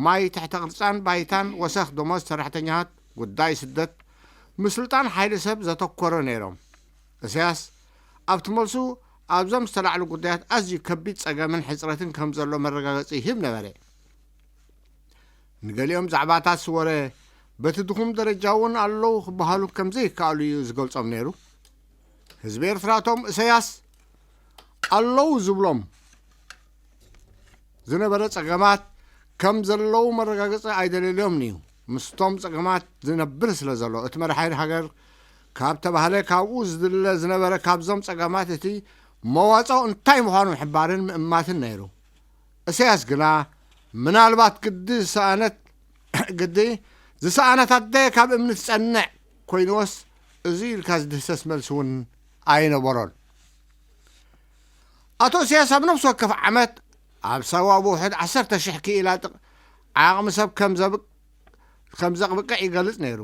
ማይ፣ ትሕተ ቅርጻን ባይታን፣ ወሰኽ ደሞዝ ሰራሕተኛታት፣ ጉዳይ ስደት፣ ምስልጣን ሓይሊ ሰብ ዘተኮረ ነይሮም። እሰያስ ኣብቲ መልሱ ኣብዞም ዝተላዕሉ ጉዳያት ኣዝዩ ከቢድ ጸገምን ሕጽረትን ከም ዘሎ መረጋገጺ ይህብ ነበረ። ንገሊኦም ዛዕባታት ዝወረ በቲ ድኹም ደረጃ እውን ኣለዉ ክበሃሉ ከም ዘይከኣሉ እዩ ዝገልጾም ነይሩ። ህዝቢ ኤርትራ እቶም እሰያስ ኣለዉ ዝብሎም ዝነበረ ጸገማት ከም ዘለዉ መረጋገጺ ኣይደለልዮምን እዩ። ምስቶም ጸገማት ዝነብር ስለ ዘሎ፣ እቲ መራሒ ሃገር ካብ ተባህለ ካብኡ ዝድለ ዝነበረ ካብዞም ጸገማት እቲ መዋጽኦ እንታይ ምዃኑ ምሕባርን ምእማትን ነይሩ። እሰያስ ግና ምናልባት ግዲ ዝሰኣነት፣ ግዲ ዝሰኣነት ኣደ ካብ እምኒ ትጸንዕ ኮይንዎስ፣ እዚ ኢልካ ዝድህሰስ መልሲ እውን ኣይነበሮን። ኣቶ እሰያስ ኣብ ነፍሲ ወከፍ ዓመት ኣብ ሳዋ ብውሕድ ዓሰርተ ሽሕ ክኢላ ጥቕ-፣ ዓቕሚ ሰብ ከም ዘብቅ-፣ ከም ዘቕብቅዕ ይገልጽ ነይሩ።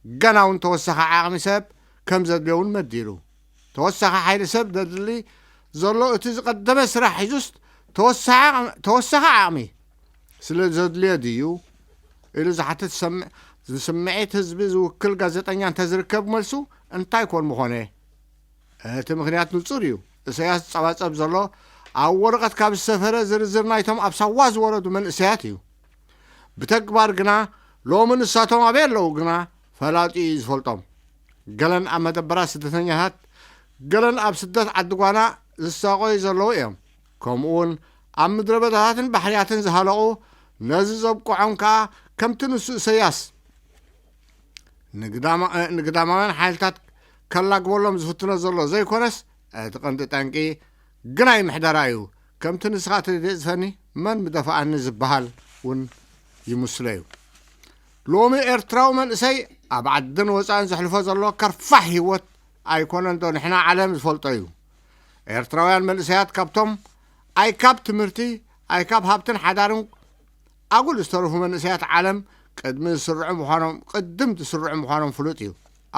ገና እውን ተወሳኺ ዓቕሚ ሰብ ከም ዘድልዮ እውን መዲሩ። ተወሳኺ ሓይሊ ሰብ ዘድሊ ዘሎ እቲ ዝቐደመ ስራሕ ሒዙስ ተወሳኺ ዓቕሚ፣ ተወሳኺ ዓቕሚ ስለ ዘድልዮ ድዩ ኢሉ ዝሓትት ዝሰምዕ-፣ ንስምዒት ህዝቢ ዝውክል ጋዜጠኛ እንተዝርከብ መልሱ እንታይ ኮን ምኾነ? እቲ ምኽንያት ንጹር እዩ። እሰያስ ዝጸባጸብ ዘሎ ኣብ ወረቐት ካብ ዝሰፈረ ዝርዝር ናይቶም ኣብ ሳዋ ዝወረዱ መንእሰያት እዩ። ብተግባር ግና ሎሚ ንሳቶም ኣበይ ኣለዉ ግና ፈላጢ እዩ ዝፈልጦም። ገለን ኣብ መደበራት ስደተኛታት፣ ገለን ኣብ ስደት ዓዲ ጓና ዝሳቐዩ ዘለዉ እዮም። ከምኡውን ኣብ ምድረ በዳታትን ባሕርያትን ዝሃለቑ፣ ነዚ ዘብቅዖም ከኣ ከምቲ ንሱ እሰያስ ንግዳማ-፣ ንግዳማውያን ሓይልታት ከላግበሎም ዝፍትኖ ዘሎ ዘይኮነስ፣ እቲ ቀንዲ ጠንቂ ግናይ ምሕደራ እዩ። ከምቲ ንስኻ ተደጽፈኒ መን ምደፍኣኒ ዝበሃል እውን ይምስሎ እዩ። ሎሚ ኤርትራዊ መንእሰይ ኣብ ዓድን ወጻእን ዘሕልፎ ዘሎ ከርፋሕ ህይወት ኣይኮነን ዶ ንሕና ዓለም ዝፈልጦ እዩ። ኤርትራውያን መንእሰያት ካብቶም ኣይ ካብ ትምህርቲ፣ ኣይ ካብ ሃብትን ሓዳርን ኣጉል ዝተረፉ መንእሰያት ዓለም ቅድሚ ዝስርዑ ምዃኖም፣ ቅድም ዝስርዑ ምዃኖም ፍሉጥ እዩ።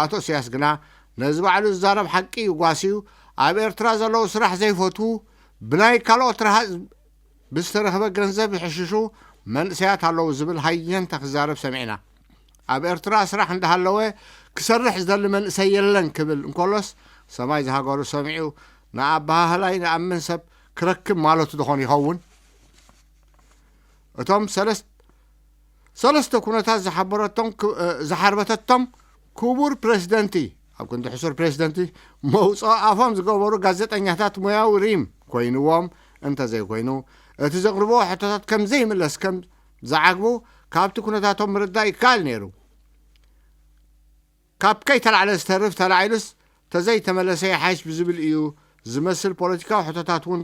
ኣቶ እሰያስ ግና ነዚ ባዕሉ ዝዛረብ ሓቂ እዩ ጓስዩ፣ ኣብ ኤርትራ ዘለዉ ስራሕ ዘይፈትዉ፣ ብናይ ካልኦት ረሃጽ ብዝተረኽበ ገንዘብ ዝሕሽሹ መንእሰያት ኣለዉ ዝብል ሃየንታ ክዛረብ ሰሚዕና። ኣብ ኤርትራ ስራሕ እንዳሃለወ ክሰርሕ ዝደሊ መንእሰይ የለን ክብል እንከሎስ፣ ሰማይ ዝሃገሩ ሰሚዑ ንኣበሃህላይ ንኣምን ሰብ ክረክብ ማለቱ ዝኾን ይኸውን? እቶም ሰለስ-፣ ሰለስተ ኩነታት ዝሓበረቶም ክ-፣ እ፣ ዝሓርበተቶም ክቡር ፕሬዝደንቲ፣ ኣብ ክንዲ ሕሱር ፕሬዝደንቲ፣ መውፅኦ ኣፎም ዝገበሩ ጋዜጠኛታት ሞያዊ ሪም ኮይንዎም እንተዘይኮይኑ፣ እቲ ዘቕርብዎ ሕቶታት ከም ዘይምለስ ከም ዝዓግቡ ካብቲ ኩነታቶም ምርዳእ ይከኣል ነይሩ። ካብ ከይተላዕለ ዝተርፍ ተላዒሉስ ተዘይተመለሰ ይሓይሽ ብዝብል እዩ ዝመስል ፖለቲካዊ ሕቶታት እውን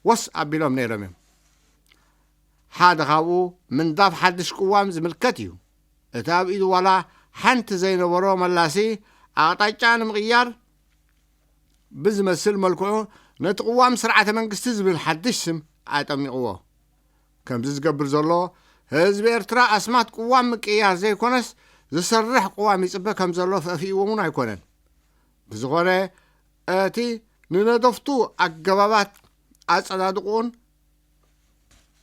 ወስ ኣቢሎም ነይሮም እዮም። ሓደ ካብኡ ምንዳፍ ሓድሽ ቅዋም ዝምልከት እዩ። እቲ ኣብ ኢዱ ዋላ ሓንቲ ዘይነበሮ መላሲ ኣቕጣጫ ንምቕያር ብዝመስል መልክዑ ነቲ ቅዋም ስርዓተ መንግስቲ ዝብል ሓድሽ ስም ኣጠሚቕዎ። ከምዚ ዝገብር ዘሎ ህዝቢ ኤርትራ ኣስማት ቅዋም ምቅያር ዘይኮነስ ዝሰርሕ ቅዋም ይጽበ ከም ዘሎ ፈእፍይዎ እውን ኣይኮነን። ብዝኾነ እቲ ንነደፍቱ ኣገባባት ኣጸዳድቑን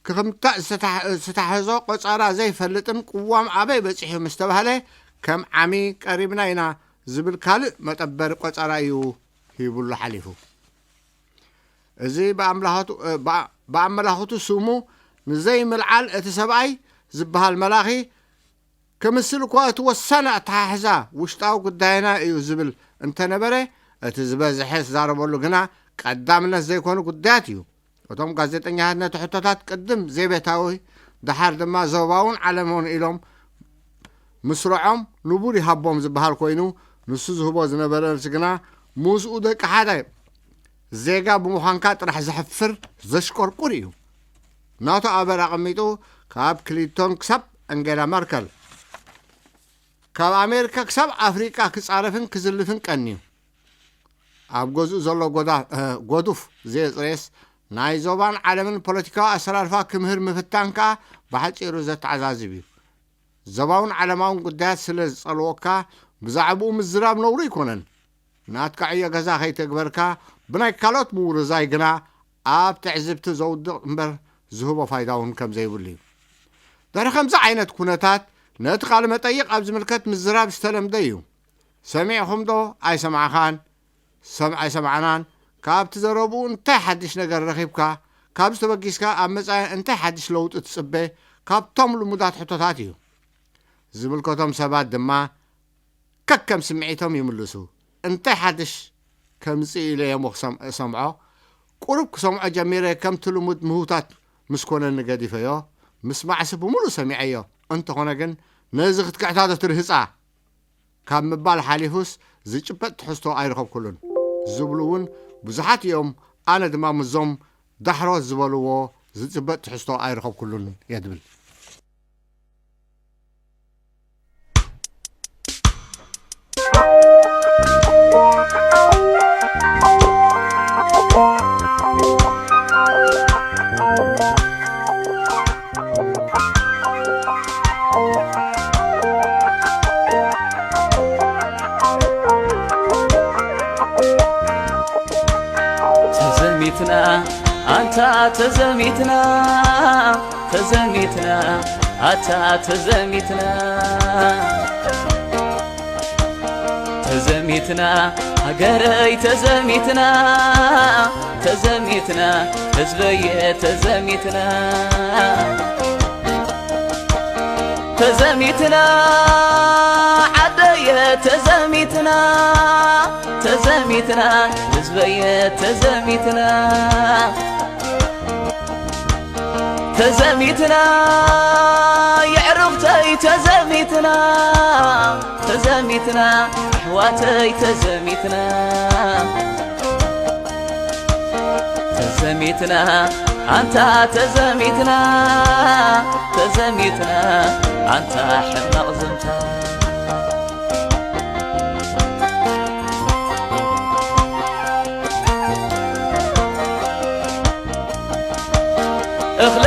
ክኽምታእ ዝተታሕ-፣ ዝተታሕዞ ቆጸራ ዘይፈልጥን ቅዋም ኣበይ በጺሑ ምስ ተባህለ ከም ዓሚ ቀሪብና ኢና ዝብል ካልእ መጠበሪ ቆጸራ እዩ ሂቡሉ ሓሊፉ። እዚ ብኣምላኸቱ-፣ እ፣ ብኣ-፣ ብኣመላኽቱ ስሙ ንዘይምልዓል እቲ ሰብኣይ ዝበሃል መላኺ ክምስል እኳ እቲ ወሳኒ ኣተሓሕዛ ውሽጣዊ ጉዳይና እዩ ዝብል እንተነበረ፣ እቲ ዝበዝሐ ዝዛረበሉ ግና ቀዳምነት ዘይኮኑ ጉዳያት እዩ። እቶም ጋዜጠኛታት ነቲ ሕቶታት ቅድም ዘይቤታዊ፣ ደሓር ድማ ዞባውን ዓለማውን ኢሎም ምስርዖም ንቡር ይሃቦም ዝበሃል ኮይኑ፣ ንሱ ዝህቦ ዝነበረ መልሲ ግና ምስኡ ደቂ ሓደ ዜጋ ብምዃንካ ጥራሕ ዘሕፍር ዘሽቆርቁር እዩ። ናቱ ኣበር ኣቐሚጡ ካብ ክሊንቶን ክሳብ ኣንጌላ መርከል፣ ካብ ኣሜሪካ ክሳብ ኣፍሪቃ ክጻረፍን ክዝልፍን ቀንዩ። ኣብ ገዝኡ ዘሎ ጎዳ-፣ እ፣ ጎዱፍ ዘየጽረየስ ናይ ዞባን ዓለምን ፖለቲካዊ ኣሰላልፋ ክምህር ምፍታን ከኣ ብሓጺሩ ዘተዓዛዝብ እዩ። ዞባውን ዓለማውን ጉዳያት ስለ ዝጸልወካ ብዛዕባኡ ምዝራብ ነውሪ ኣይኮነን። ናትካ ዕዮ ገዛ ከይተግበርካ ብናይ ካልኦት ምውርዛይ ግና ኣብ ትዕዝብቲ ዘውድቕ እምበር ዝህቦ ፋይዳ እውን ከም ዘይብሉ እዩ። ድሕሪ ከምዚ ዓይነት ኩነታት ነቲ ቃለ መጠይቕ ኣብ ዝምልከት ምዝራብ ዝተለምደ እዩ። ሰሚዕኹም ዶ ኣይሰማዕኻን? ሰብ ኣይሰማዕናን። ካብቲ ዘረብኡ እንታይ ሓድሽ ነገር ረኺብካ? ካብዚ ተበጊስካ ኣብ መጻኢ እንታይ ሓድሽ ለውጢ ትጽበ? ካብቶም ልሙዳት ሕቶታት እዩ። ዝምልከቶም ሰባት ድማ ከከም ስምዒቶም ይምልሱ። እንታይ ሓድሽ ከምጽእ ኢለ እየ እሞ ክሰም-፣ እሰምዖ? ቁሩብ ክሰምዖ ጀሚረ፣ ከምቲ ልሙድ ምህውታት ምስ ኮነኒ ገዲፈዮ። ምስማዕሲ ብምሉእ ሰሚዐዮ። እንተኾነ ግን ነዚ ክትክዕታ ዶ ትርህጻ? ካብ ምባል ሓሊፉስ ዝጭበጥ ትሕዝቶ ኣይረኸብኩሉን ዝብሉ እውን ብዙሓት እዮም። ኣነ ድማ ምስዞም ዳሕሮት ዝበልዎ ዝጭበጥ ትሕዝቶ ኣይረኸብኩሉን እየ ዝብል። ተዘሚትና ኣንታ ተዘሚትና፣ ተዘሚትና ኣታ ተዘሚትና፣ ተዘሚትና ሃገረይ ተዘሚትና፣ ተዘሚትና ህዝበየ ተዘሚትና፣ ተዘሚትና ዓደየ ተዘሚትና፣ ተዘሚትና ህዝበየ ተዘሚትና፣ ተዘሚትና የዕሩኽተይ ተዘሚትና፣ ተዘሚትና ኣሕዋተይ ተዘሚትና፣ ተዘሚትና ኣንታ ተዘሚትና፣ ተዘሚትና ኣንታ ሕማቕ ዘምታ። እኽሊ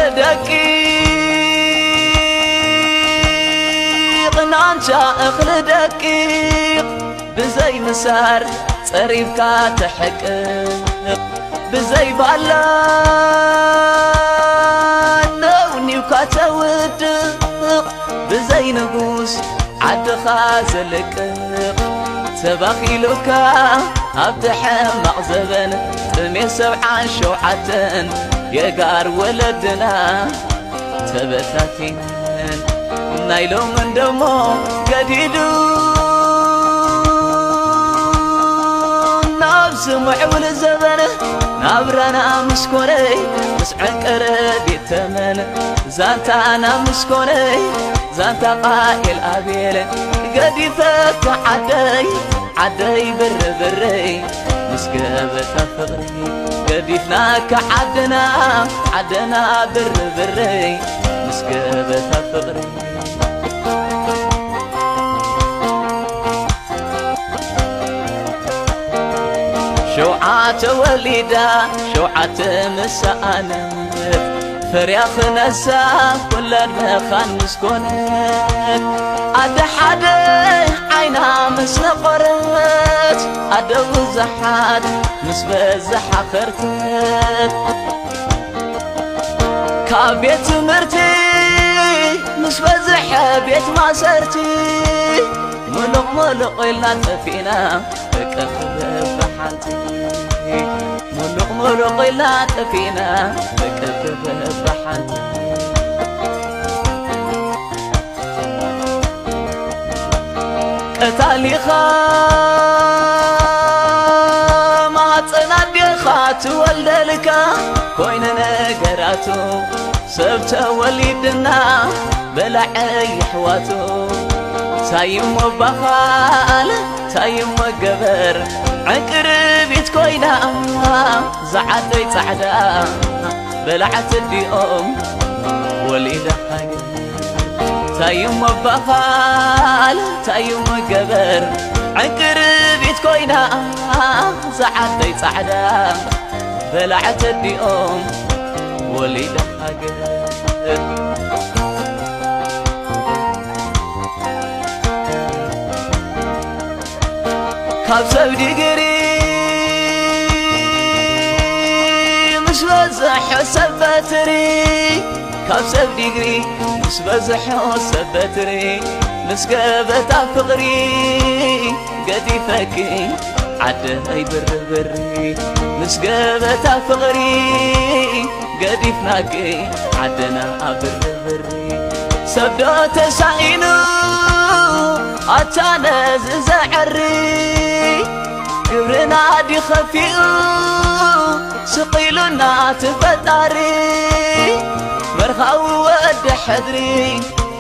ደቂቕ ናንቻ እኽሊ ደቂቕ፣ ብዘይ ምሳር ጸሪብካ ተሕቅቕ፣ ብዘይ ባላ ነውኒውካ ተውድቕ፣ ብዘይ ንጉስ ዓድኻ ዘልቅቕ። ተባኺሉካ ኣብቲ ሕማቕ ዘበን ጥሜት ሰብዓን ሸውዓተን የጋር ወለድና ተበታቲነን ናይ ሎምን ደሞ ገዲዱ ናብ ስምዕብል ዘበን ናብራና ምስ ኮነይ ምስ ዕንቅረ ቤተመን ዛንታና ምስ ኮነይ ዛንታ ቃኤል ኣቤል ገዲፈካ ዓደይ ዓደይ ብርብረይ ምስ ገበታ ፍቕሪ ገዲፍናካ ዓድና ዓድና ብርብረይ ምስ ገበታ ፍቕሪ ሸውዓተ ወሊዳ ሸውዓተ ምሰኣነት ፈርያ ክነሳ ውላድ መኻን ምስ ኮነት ኣደ ሓደ ዓይና ምስ ነቆረት ኣደ ብዙሓት ምስ በዝሓ ኸርተት ካብ ቤት ትምህርቲ ምስ በዝሐ ቤት ማሰርቲ ሙሉቕ ሙሉቕ ኢልና ጠፊእና ደቂ ክበብ ሓንቲ ሙሉቕ ሙሉቕ ኢልና ጠፊእና ደቂ ክበብ ሓንቲ ቀታሊኻ ማፀን ኣዴኻ ትወልደልካ ኮይነ ነገራቱ ሰብ ተወሊድና በላዐ ይሕዋቱ ታይሞ ባኻል ታይሞ ገበር ዕንቅርቢት ኮይና ዝዓደይ ጻዕዳ በላዕት እዲኦም ወሊዳ ሃገር ታይሞ ባኻል ታይሞ ገበር ዕንቅርቢት ኮይና ዝዓደይ ጻዕዳ በላዕት እዲኦም ወሊዳ ሃገር ካብ ሰብ ዲግሪ ምስ በዝሖ ሰብ በትሪ ካብ ሰብ ዲግሪ ምስ በዝሖ ሰብ በትሪ ምስ ገበታ ፍቕሪ ገዲፈኪ ዓደይ ብርብሪ ምስ ገበታ ፍቕሪ ገዲፍናኪ ዓደና ኣብርብሪ ሰብ ዶ ተሳኢኑ ኣታ ነዚ ዘዐሪ ግብርና ድኸፊኡ ስቒሉና ትፈጣሪ መርኻዊ ወዲ ሕድሪ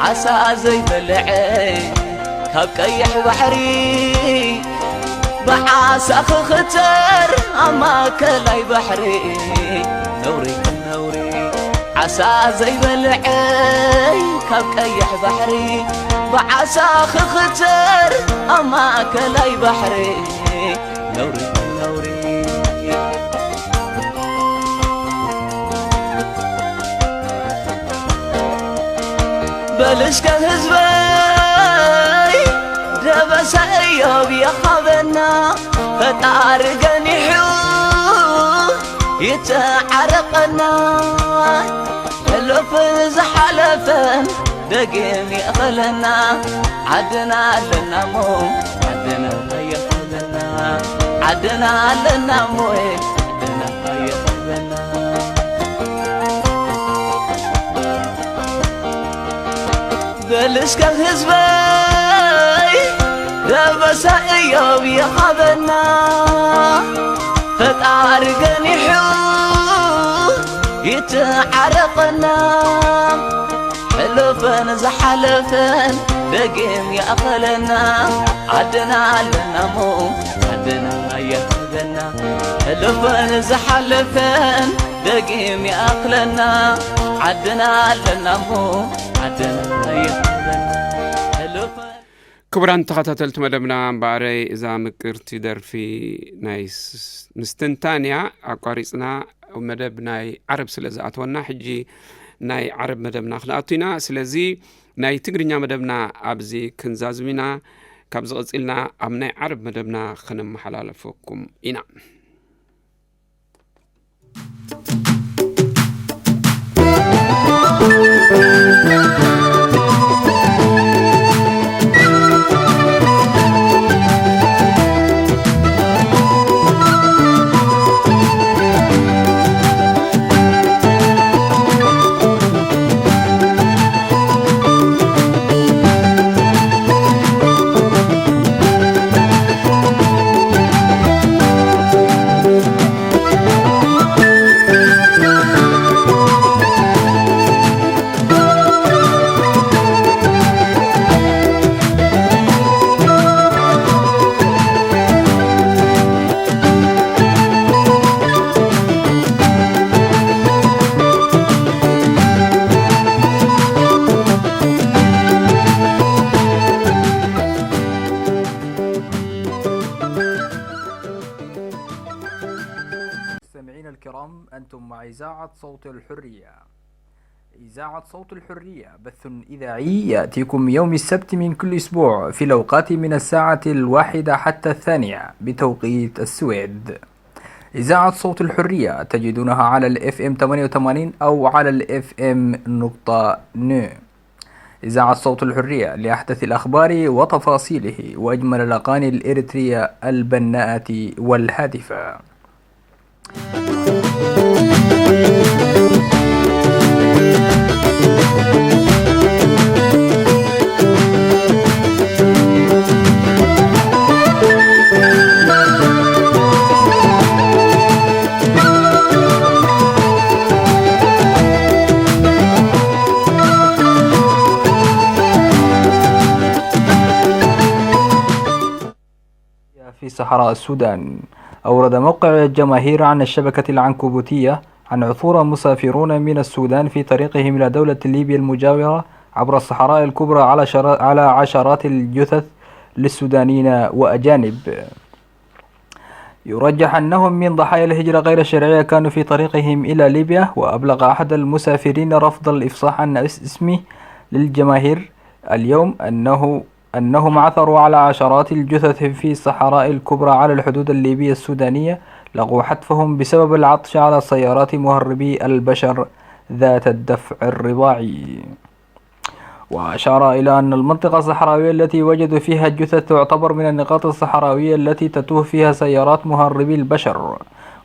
ዓሳ ዘይበልዐ ካብ ቀይሕ ባሕሪ ብዓሳ ክኽተር ኣብ ማእከላይ ባሕሪ ነውሪ ነውሪ ዓሳ ዘይበልዐ ካብ ቀይሕ ባሕሪ ብዓሳ ክኽተር ኣብ ማእከላይ ባሕሪ ነውሪ ነውሪ በል እስከ ህዝበይ ደበሳ እዮብ የኻበና ፈጣሪ ገኒሑ ይተዓረቐና ሕሉፍን ዝሓለፈን ደጊም ይእኸለና ዓድና ኣለና እሞ ዓድና የኽበና ዓድና ኣለና እሞ ዓድና የኽበና በል እስከ ህዝበይ ደበሳ እዮብ ይኻበና ፈጣሪ ገኒሑ ይተዓረቐና ሕሉፍን ዝሓለፈን ደጊም ይኣኸለና ዓድና ኣለና እሞ ዓድና የኽበና ሕሉፍን ዝሓለፈን ደጊም ይኣኽለና ዓድና ኣለና እሞ ዓድና የኽበና ሕሉፍን ክቡራን ተኸታተልቲ መደብና እምበኣረይ እዛ ምቅርቲ ደርፊ ናይ ስ- ምስትንታን እያ ኣቋሪፅና መደብ ናይ ዓረብ ስለ ዝኣተወና ሕጂ ናይ ዓረብ መደብና ክንኣቱ ኢና ስለዚ ናይ ትግርኛ መደብና ኣብዚ ክንዛዝም ኢና ካብ ዝቐፂልና ኣብ ናይ ዓረብ መደብና ከነመሓላለፈኩም ኢና الكرام، أنتم مع إذاعة صوت الحرية. إذاعة صوت الحرية، بث إذاعي يأتيكم يوم السبت من كل أسبوع في الأوقات من الساعة الواحدة حتى الثانية بتوقيت السويد. إذاعة صوت الحرية تجدونها على ال إف إم ثمانية وثمانين أو على ال إف إم نقطة نو. إذاعة صوت الحرية لأحدث الأخبار وتفاصيله وأجمل الأغاني الإريترية البناءة والهادفة. في صحراء السودان. أورد موقع الجماهير عن الشبكة العنكبوتية عن عثور مسافرون من السودان في طريقهم إلى دولة ليبيا المجاورة عبر الصحراء الكبرى على شرا-، على عشرات الجثث للسودانيين وأجانب. يرجح أنهم من ضحايا الهجرة غير الشرعية كانوا في طريقهم إلى ليبيا، وأبلغ أحد المسافرين رفض الإفصاح عن اس-، اسمه للجماهير اليوم أنه أنهم عثروا على عشرات الجثث في الصحراء الكبرى على الحدود الليبية السودانية، لقوا حتفهم بسبب العطش على سيارات مهربي البشر ذات الدفع الرباعي. وأشار إلى أن المنطقة الصحراوية التي وجدوا فيها الجثث تعتبر من النقاط الصحراوية التي تتوه فيها سيارات مهربي البشر،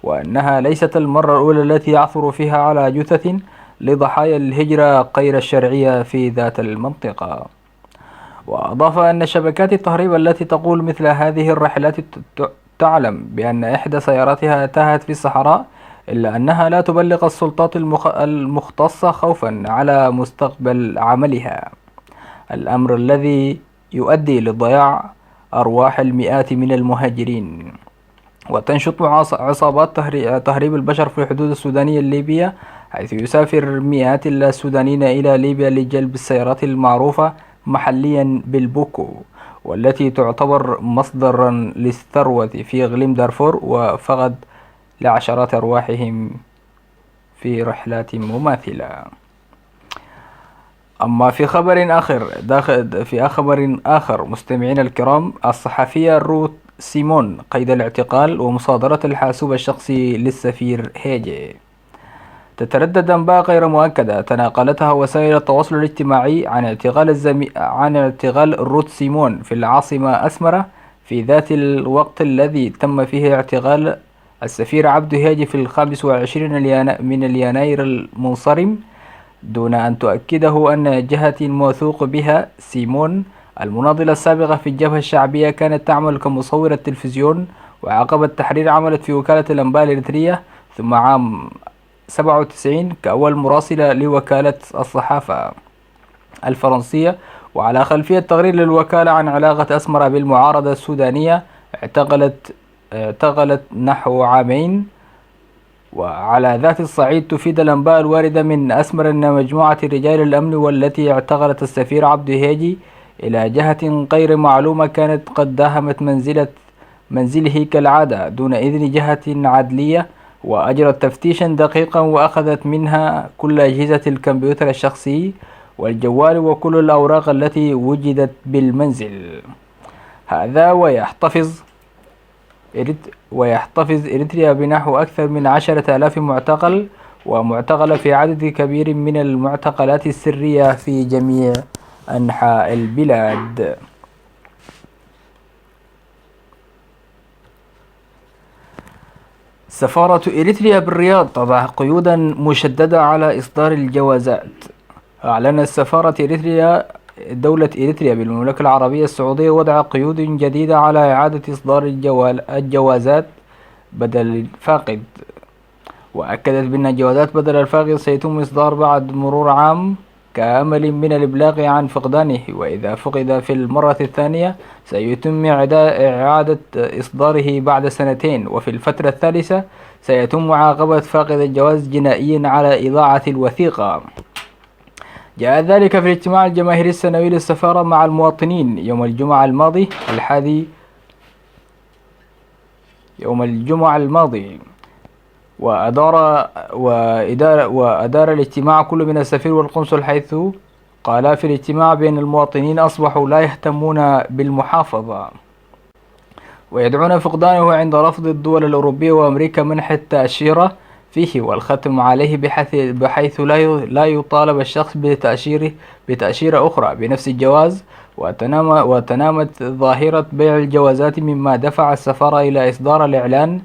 وأنها ليست المرة الأولى التي يعثر فيها على جثث لضحايا الهجرة غير الشرعية في ذات المنطقة. وأضاف أن شبكات التهريب التي تقول مثل هذه الرحلات ت-، ت-، تعلم بأن إحدى سياراتها تاهت في الصحراء، إلا أنها لا تبلغ السلطات المخ-، المختصة خوفًا على مستقبل عملها، الأمر الذي يؤدي لضياع أرواح المئات من المهاجرين. وتنشط عص-، عصابات تهري-، تهريب البشر في الحدود السودانية الليبية، حيث يسافر مئات السودانيين إلى ليبيا لجلب السيارات المعروفة محليًا بالبوكو، والتي تعتبر مصدرًا للثروة في إقليم دارفور، وفقد لعشرات أرواحهم في رحلات مماثلة. أما في خبر آخر، داخل، في خبر آخر، مستمعينا الكرام، الصحفية روت سيمون قيد الاعتقال ومصادرة الحاسوب الشخصي للسفير هيجي. تتردد أنباء غير مؤكدة تناقلتها وسائل التواصل الاجتماعي عن اعتقال الزمي-، عن اعتقال روت سيمون في العاصمة أسمرة، في ذات الوقت الذي تم فيه اعتقال السفير عبد هادي في الخامس والعشرين الينا-، من اليناير المنصرم، دون أن تؤكده أن جهة موثوق بها سيمون، المناضلة السابقة في الجبهة الشعبية، كانت تعمل كمصورة تلفزيون، وعقب التحرير عملت في وكالة الأنباء الإريترية، ثم عام سبعة وتسعين كأول مراسلة لوكالة الصحافة الفرنسية. وعلى خلفية تقرير للوكالة عن علاقة أسمرة بالمعارضة السودانية، اعتقلت اعتقلت نحو عامين. وعلى ذات الصعيد، تفيد الأنباء الواردة من أسمر أن مجموعة رجال الأمن والتي اعتقلت السفير عبد هيجي إلى جهة غير معلومة كانت قد داهمت منزلة منزله كالعادة دون إذن جهة عدلية، وأجرت تفتيشا دقيقا وأخذت منها كل أجهزة الكمبيوتر الشخصي والجوال وكل الأوراق التي وجدت بالمنزل. هذا ويحتفظ إريت-، ويحتفظ إريتريا بنحو أكثر من عشرة آلاف معتقل ومعتقلة في عدد كبير من المعتقلات السرية في جميع أنحاء البلاد. سفارة إريتريا بالرياض تضع قيودا مشددة على إصدار الجوازات. أعلنت سفارة إريتريا، دولة إريتريا بالمملكة العربية السعودية، وضع قيود جديدة على إعادة إصدار الجوال-، الجوازات بدل الفاقد. وأكدت بأن الجوازات بدل الفاقد سيتم إصدار بعد مرور عام كأمل من الإبلاغ عن فقدانه، وإذا فقد في المرة الثانية سيتم إعدا-، إعادة إصداره بعد سنتين، وفي الفترة الثالثة سيتم معاقبة فاقد الجواز جنائيًا على إضاعة الوثيقة. جاء ذلك في الاجتماع الجماهيري السنوي للسفارة مع المواطنين يوم الجمعة الماضي الحادي، يوم الجمعة الماضي. وأدار وإدارة وأدار الاجتماع كل من السفير والقنصل، حيث قال في الاجتماع بأن المواطنين أصبحوا لا يهتمون بالمحافظة، ويدعون فقدانه عند رفض الدول الأوروبية وأمريكا منح التأشيرة فيه والختم عليه، بحيث، بحيث لا ي-، لا يطالب الشخص بتأشيره، بتأشيرة أخرى بنفس الجواز. وتنام-، وتنامت ظاهرة بيع الجوازات، مما دفع السفارة إلى إصدار الإعلان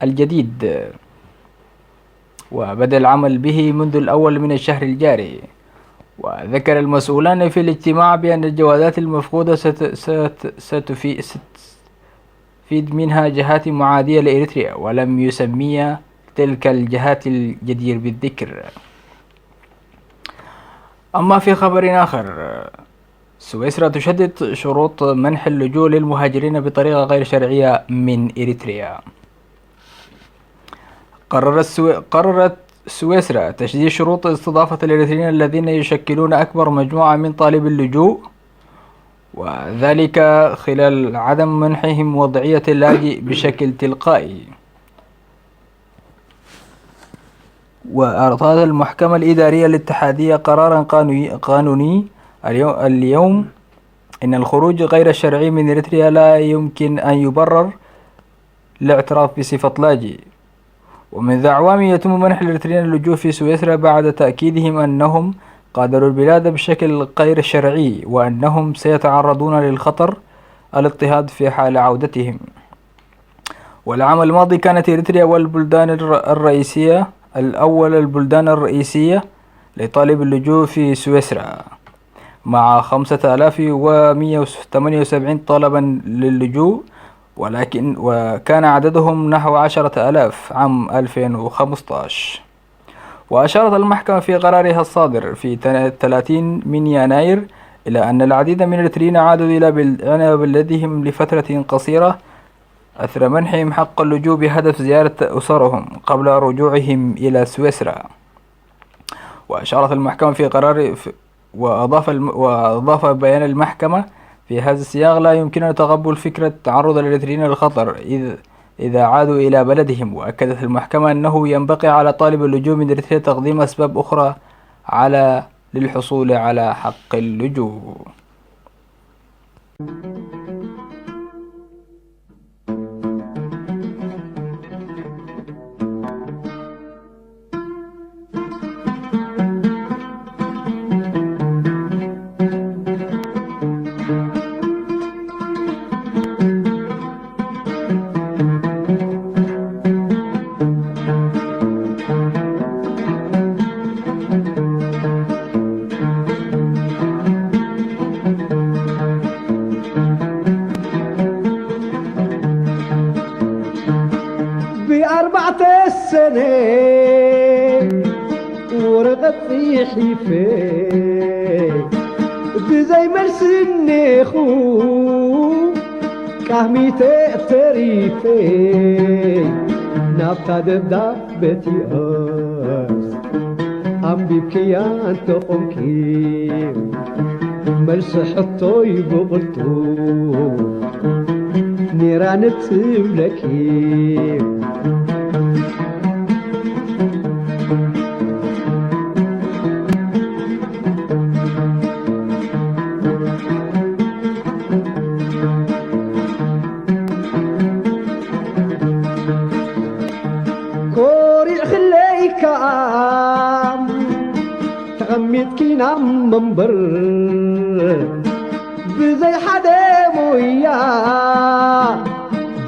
الجديد، وبدأ العمل به منذ الأول من الشهر الجاري. وذكر المسؤولان في الاجتماع بأن الجوازات المفقودة ست-، ست-، ستفي-، ستفيد منها جهات معادية لإريتريا، ولم يسمي تلك الجهات الجدير بالذكر. أما في خبر آخر، سويسرا تشدد شروط منح اللجوء للمهاجرين بطريقة غير شرعية من إريتريا. قررت سو-، قررت سويسرا تشديد شروط استضافة الإريتريين الذين يشكلون أكبر مجموعة من طالبي اللجوء، وذلك خلال عدم منحهم وضعية اللاجئ بشكل تلقائي. وأعطت المحكمة الإدارية الاتحادية قرارا قانوي-، قانوني اليو-، اليوم إن الخروج غير الشرعي من إريتريا لا يمكن أن يبرر الاعتراف بصفة لاجئ. ومنذ أعوام يتم منح الإريتريين اللجوء في سويسرا بعد تأكيدهم أنهم غادروا البلاد بشكل غير شرعي، وأنهم سيتعرضون للخطر الاضطهاد في حال عودتهم. والعام الماضي كانت إريتريا والبلدان الر-، الرئيسية، الأول البلدان الرئيسية لطالب اللجوء في سويسرا، مع خمسة آلاف ومية وثمانية وسبعين طالبا للجوء، ولكن، وكان عددهم نحو عشرة آلاف عام ألفين وخمستاش. وأشارت المحكمة في قرارها الصادر في تن-، ثلاثين من يناير إلى أن العديد من الإريتريين عادوا إلى بل-، إلى بلدهم لفترة قصيرة أثر منحهم حق اللجوء بهدف زيارة أسرهم قبل رجوعهم إلى سويسرا. وأشارت المحكمة في قرار ف-، وأضاف الم-، وأضاف بيان المحكمة في هذا السياق: لا يمكننا تقبل فكرة تعرض الإريتريين للخطر إذ، إذا عادوا إلى بلدهم. وأكدت المحكمة أنه ينبغي على طالب اللجوء من إريتريا تقديم أسباب أخرى على، للحصول على حق اللجوء. ብኣርባዕተ ሰነ ወረቐት ጽሒፈ ብዘይ መልሲ እኔኹ ቃህሚተ ተሪፈ ናብታ ደብዳበ ቲኣስ ኣንቢብክያ እንተኾንኪ መልሲ ሕቶይ ብቕልጡ ኔራ ንጽብለኪ። ኮሪዕኽለይ ከኣ ተቐሚጥኪ ናብ መንበር ብዘይ ሓደ ሞያ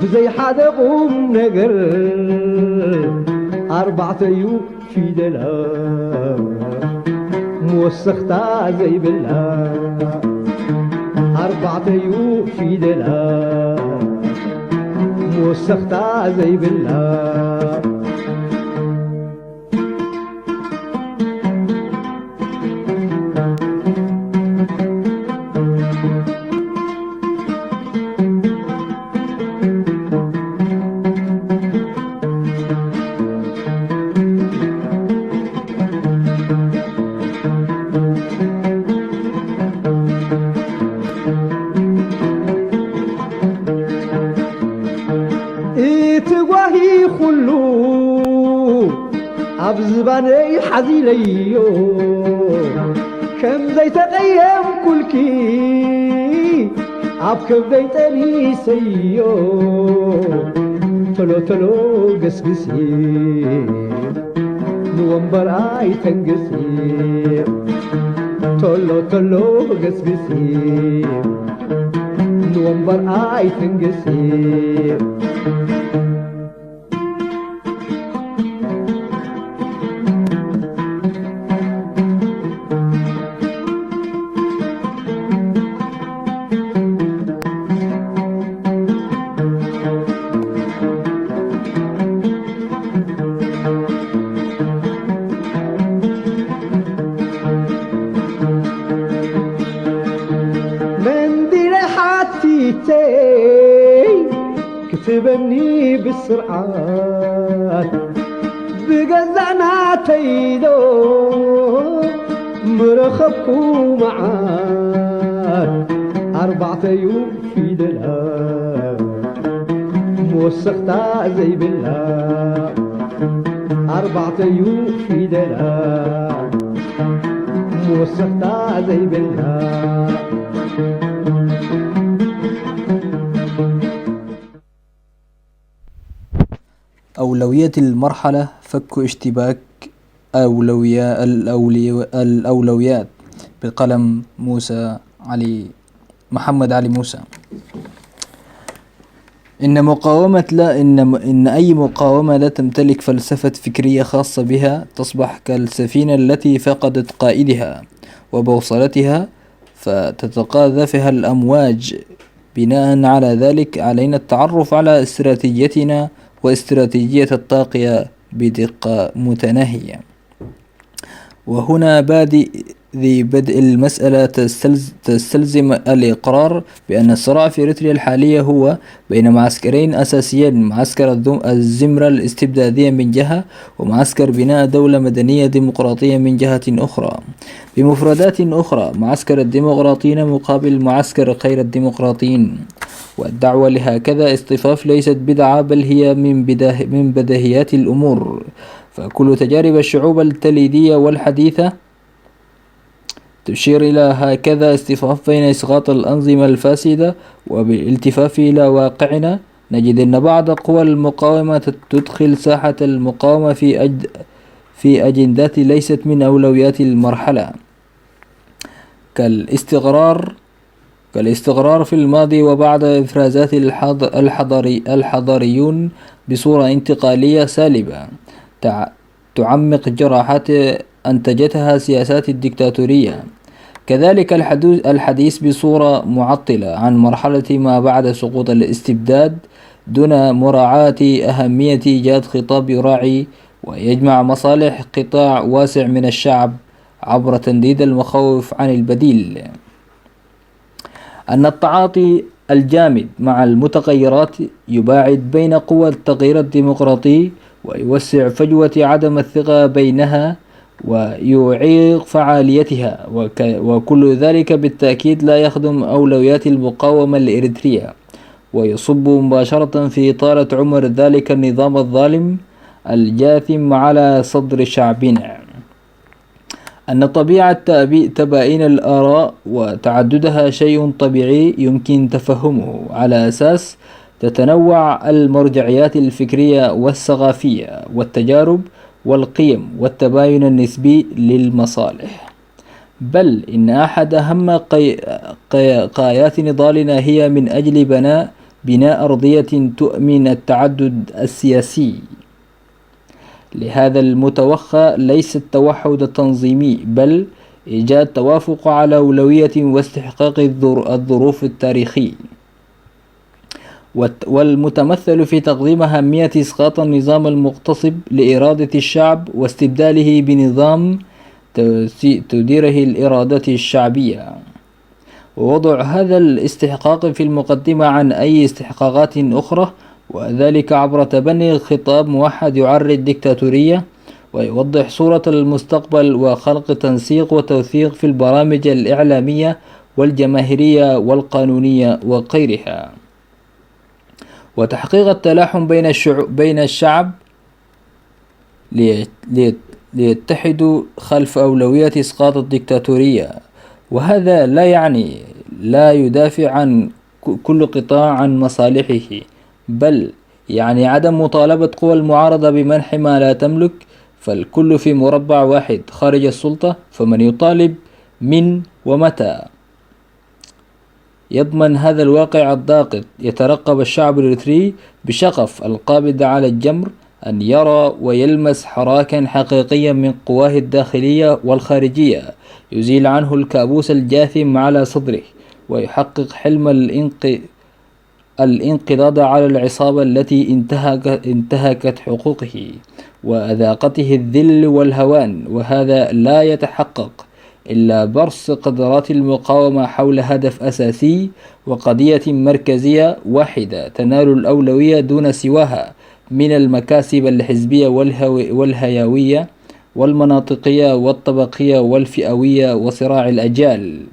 ብዘይ ሓደ ቁም ነገር ኣርባዕተ እዩ ፊደላ መወሰኽታ ዘይብላ ኣርባዕተ እዩ ፊደላ መወሰኽታ ዘይብላ። እቲ ጓሂ ኩሉ ኣብ ዝባነይ ሓዚለዮ ከም ዘይተቐየምኩልኪ ኣብ ከብደይ ጠኒሰዮ። ቶሎ ቶሎ ገስግሲ ንወንበር ኣይተንግሲ። ቶሎ ቶሎ ገስግሲ ንወንበር ኣይተንግሲ። መንዲለ ሓቲተይ ክትበኒ ብስርዓት ብገዛእ ናተይዶ ምረኸብኩ መዓት ኣርባዕተዩ ፊደላት መወሰኽታ ዘይብላ ኣርባዕተዩ ፊደላት መወሰኽታ ዘይብላ። أولوية المرحلة فك اشتباك أولويا-، الأولي-، الأولويات بقلم موسى علي، محمد علي موسى. إن مقاومة لا، إن، إن أي مقاومة لا تمتلك فلسفة فكرية خاصة بها تصبح كالسفينة التي فقدت قائدها وبوصلتها فتتقاذفها الأمواج. بناء على ذلك، علينا التعرف على استراتيجيتنا واستراتيجية التاقية بدقة متناهية. وهنا بادئ ذي بدء المسألة تستلز-، تستلزم الإقرار بأن الصراع في إريتريا الحالية هو بين معسكرين أساسيين، معسكر الذم-، الزمرة الاستبدادية من جهة، ومعسكر بناء دولة مدنية ديمقراطية من جهة أخرى. بمفردات أخرى، معسكر الديمقراطيين مقابل معسكر غير الديمقراطيين. والدعوة لهكذا اصطفاف ليست بدعة، بل هي من بداه-، من بديهيات الأمور. فكل تجارب الشعوب التليدية والحديثة تشير إلى هكذا اصطفاف بين إسقاط الأنظمة الفاسدة وبالالتفاف إلى واقعنا. نجد أن بعض قوى المقاومة تدخل ساحة المقاومة في أج-، في أجندات ليست من أولويات المرحلة، كالاستقرار، كالاستقرار في الماضي وبعض إفرازات الحض-، الحضري-، الحضريون بصورة انتقالية سالبة تع-، تعمق جراحات أنتجتها سياسات الدكتاتورية. كذلك الحدو-، الحديث بصورة معطلة عن مرحلة ما بعد سقوط الاستبداد دون مراعاة أهمية إيجاد خطاب يراعي ويجمع مصالح قطاع واسع من الشعب عبر تنديد المخاوف عن البديل. أن التعاطي الجامد مع المتغيرات يباعد بين قوى التغيير الديمقراطي ويوسع فجوة عدم الثقة بينها ويعيق فعاليتها، وك-، وكل ذلك بالتأكيد لا يخدم أولويات المقاومة الإريترية، ويصب مباشرة في إطالة عمر ذلك النظام الظالم الجاثم على صدر شعبنا. أن طبيعة تأبي-، تباين الآراء وتعددها شيء طبيعي يمكن تفهمه على أساس تتنوع المرجعيات الفكرية والثقافية والتجارب والقيم والتباين النسبي للمصالح. بل إن أحد أهم قي-، قي-، غايات نضالنا هي من أجل بناء، بناء أرضية تؤمن التعدد السياسي. لهذا المتوخى ليس التوحد التنظيمي، بل إيجاد توافق على أولوية واستحقاق الظر-، الظروف التاريخي. والت-، والمتمثل في تقديم أهمية إسقاط النظام المغتصب لإرادة الشعب واستبداله بنظام تس-، تديره الإرادة الشعبية. ووضع هذا الاستحقاق في المقدمة عن أي استحقاقات أخرى، وذلك عبر تبني خطاب موحد يعري الدكتاتورية ويوضح صورة المستقبل وخلق تنسيق وتوثيق في البرامج الإعلامية والجماهيرية والقانونية وغيرها، وتحقيق التلاحم بين الشعو-، بين الشعب لي-، لي-، ليتحدوا خلف أولوية إسقاط الدكتاتورية، وهذا لا يعني لا يدافع عن ك-، كل قطاع عن مصالحه، بل يعني عدم مطالبة قوى المعارضة بمنح ما لا تملك، فالكل في مربع واحد خارج السلطة، فمن يطالب من ومتى؟ يضمن هذا الواقع الضاغط، يترقب الشعب الإريتري بشغف القابض على الجمر أن يرى ويلمس حراكا حقيقيا من قواه الداخلية والخارجية، يزيل عنه الكابوس الجاثم على صدره، ويحقق حلم الانق-، الانقضاض على العصابة التي انتهك-، انتهكت حقوقه وأذاقته الذل والهوان، وهذا لا يتحقق إلا برص قدرات المقاومة حول هدف أساسي وقضية مركزية واحدة تنال الأولوية دون سواها من المكاسب الحزبية والهو-، والهياوية والمناطقية والطبقية والفئوية وصراع الأجيال،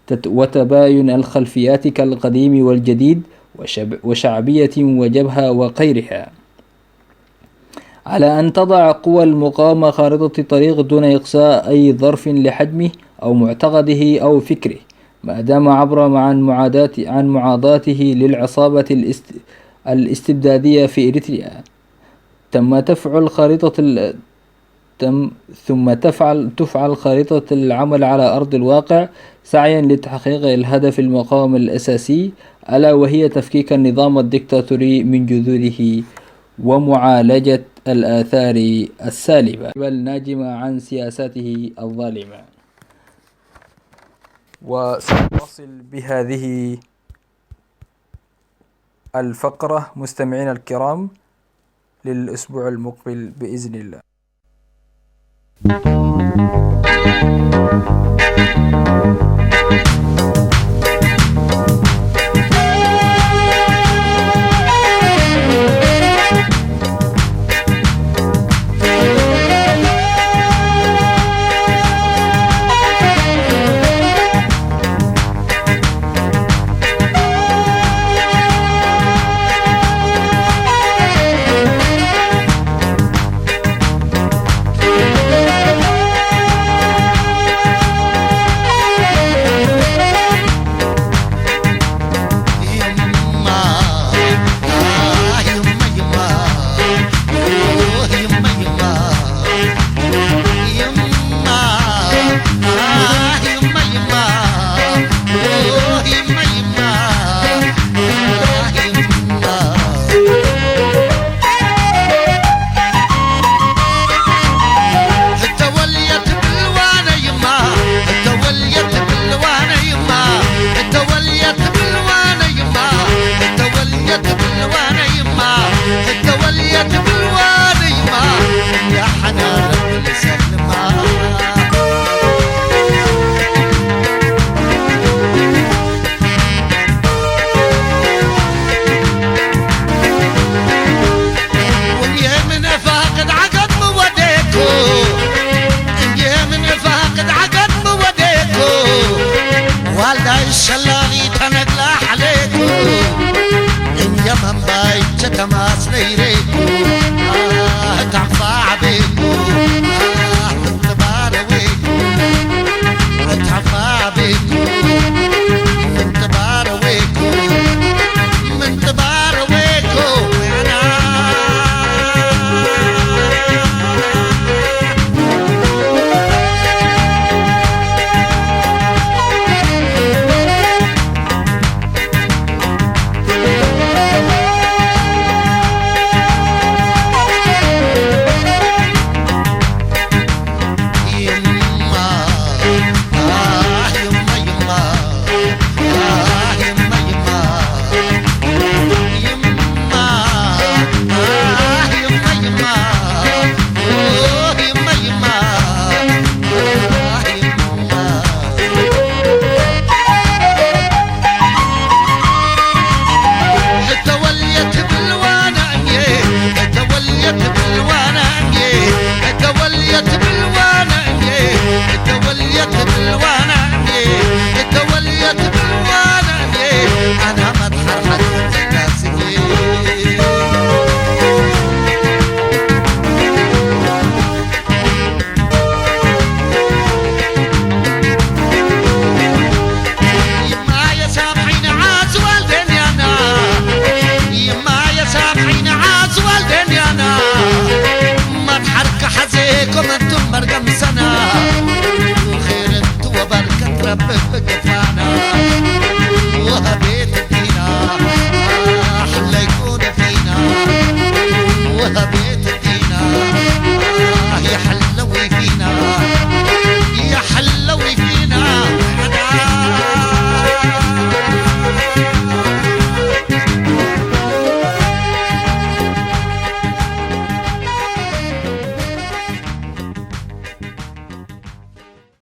تت-، وتباين الخلفيات كالقديم والجديد وشب-، وشعبية وجبهة وغيرها. على أن تضع قوى المقاومة خارطة طريق دون إقصاء أي ظرف لحجمه أو معتقده أو فكره، ما دام عبر عن معاداة-، عن معاداته للعصابة الاست-، الاستبدادية في إريتريا. تم تفعل خريطة ال-، تم، ثم تفعل، تفعل خريطة العمل على أرض الواقع سعيا لتحقيق الهدف المقاومة الأساسي، ألا وهي تفكيك النظام الدكتاتوري من جذوره ومعالجة الآثار السالبة الناجمة عن سياساته الظالمة. وسنواصل بهذه الفقرة مستمعينا الكرام للأسبوع المقبل بإذن الله.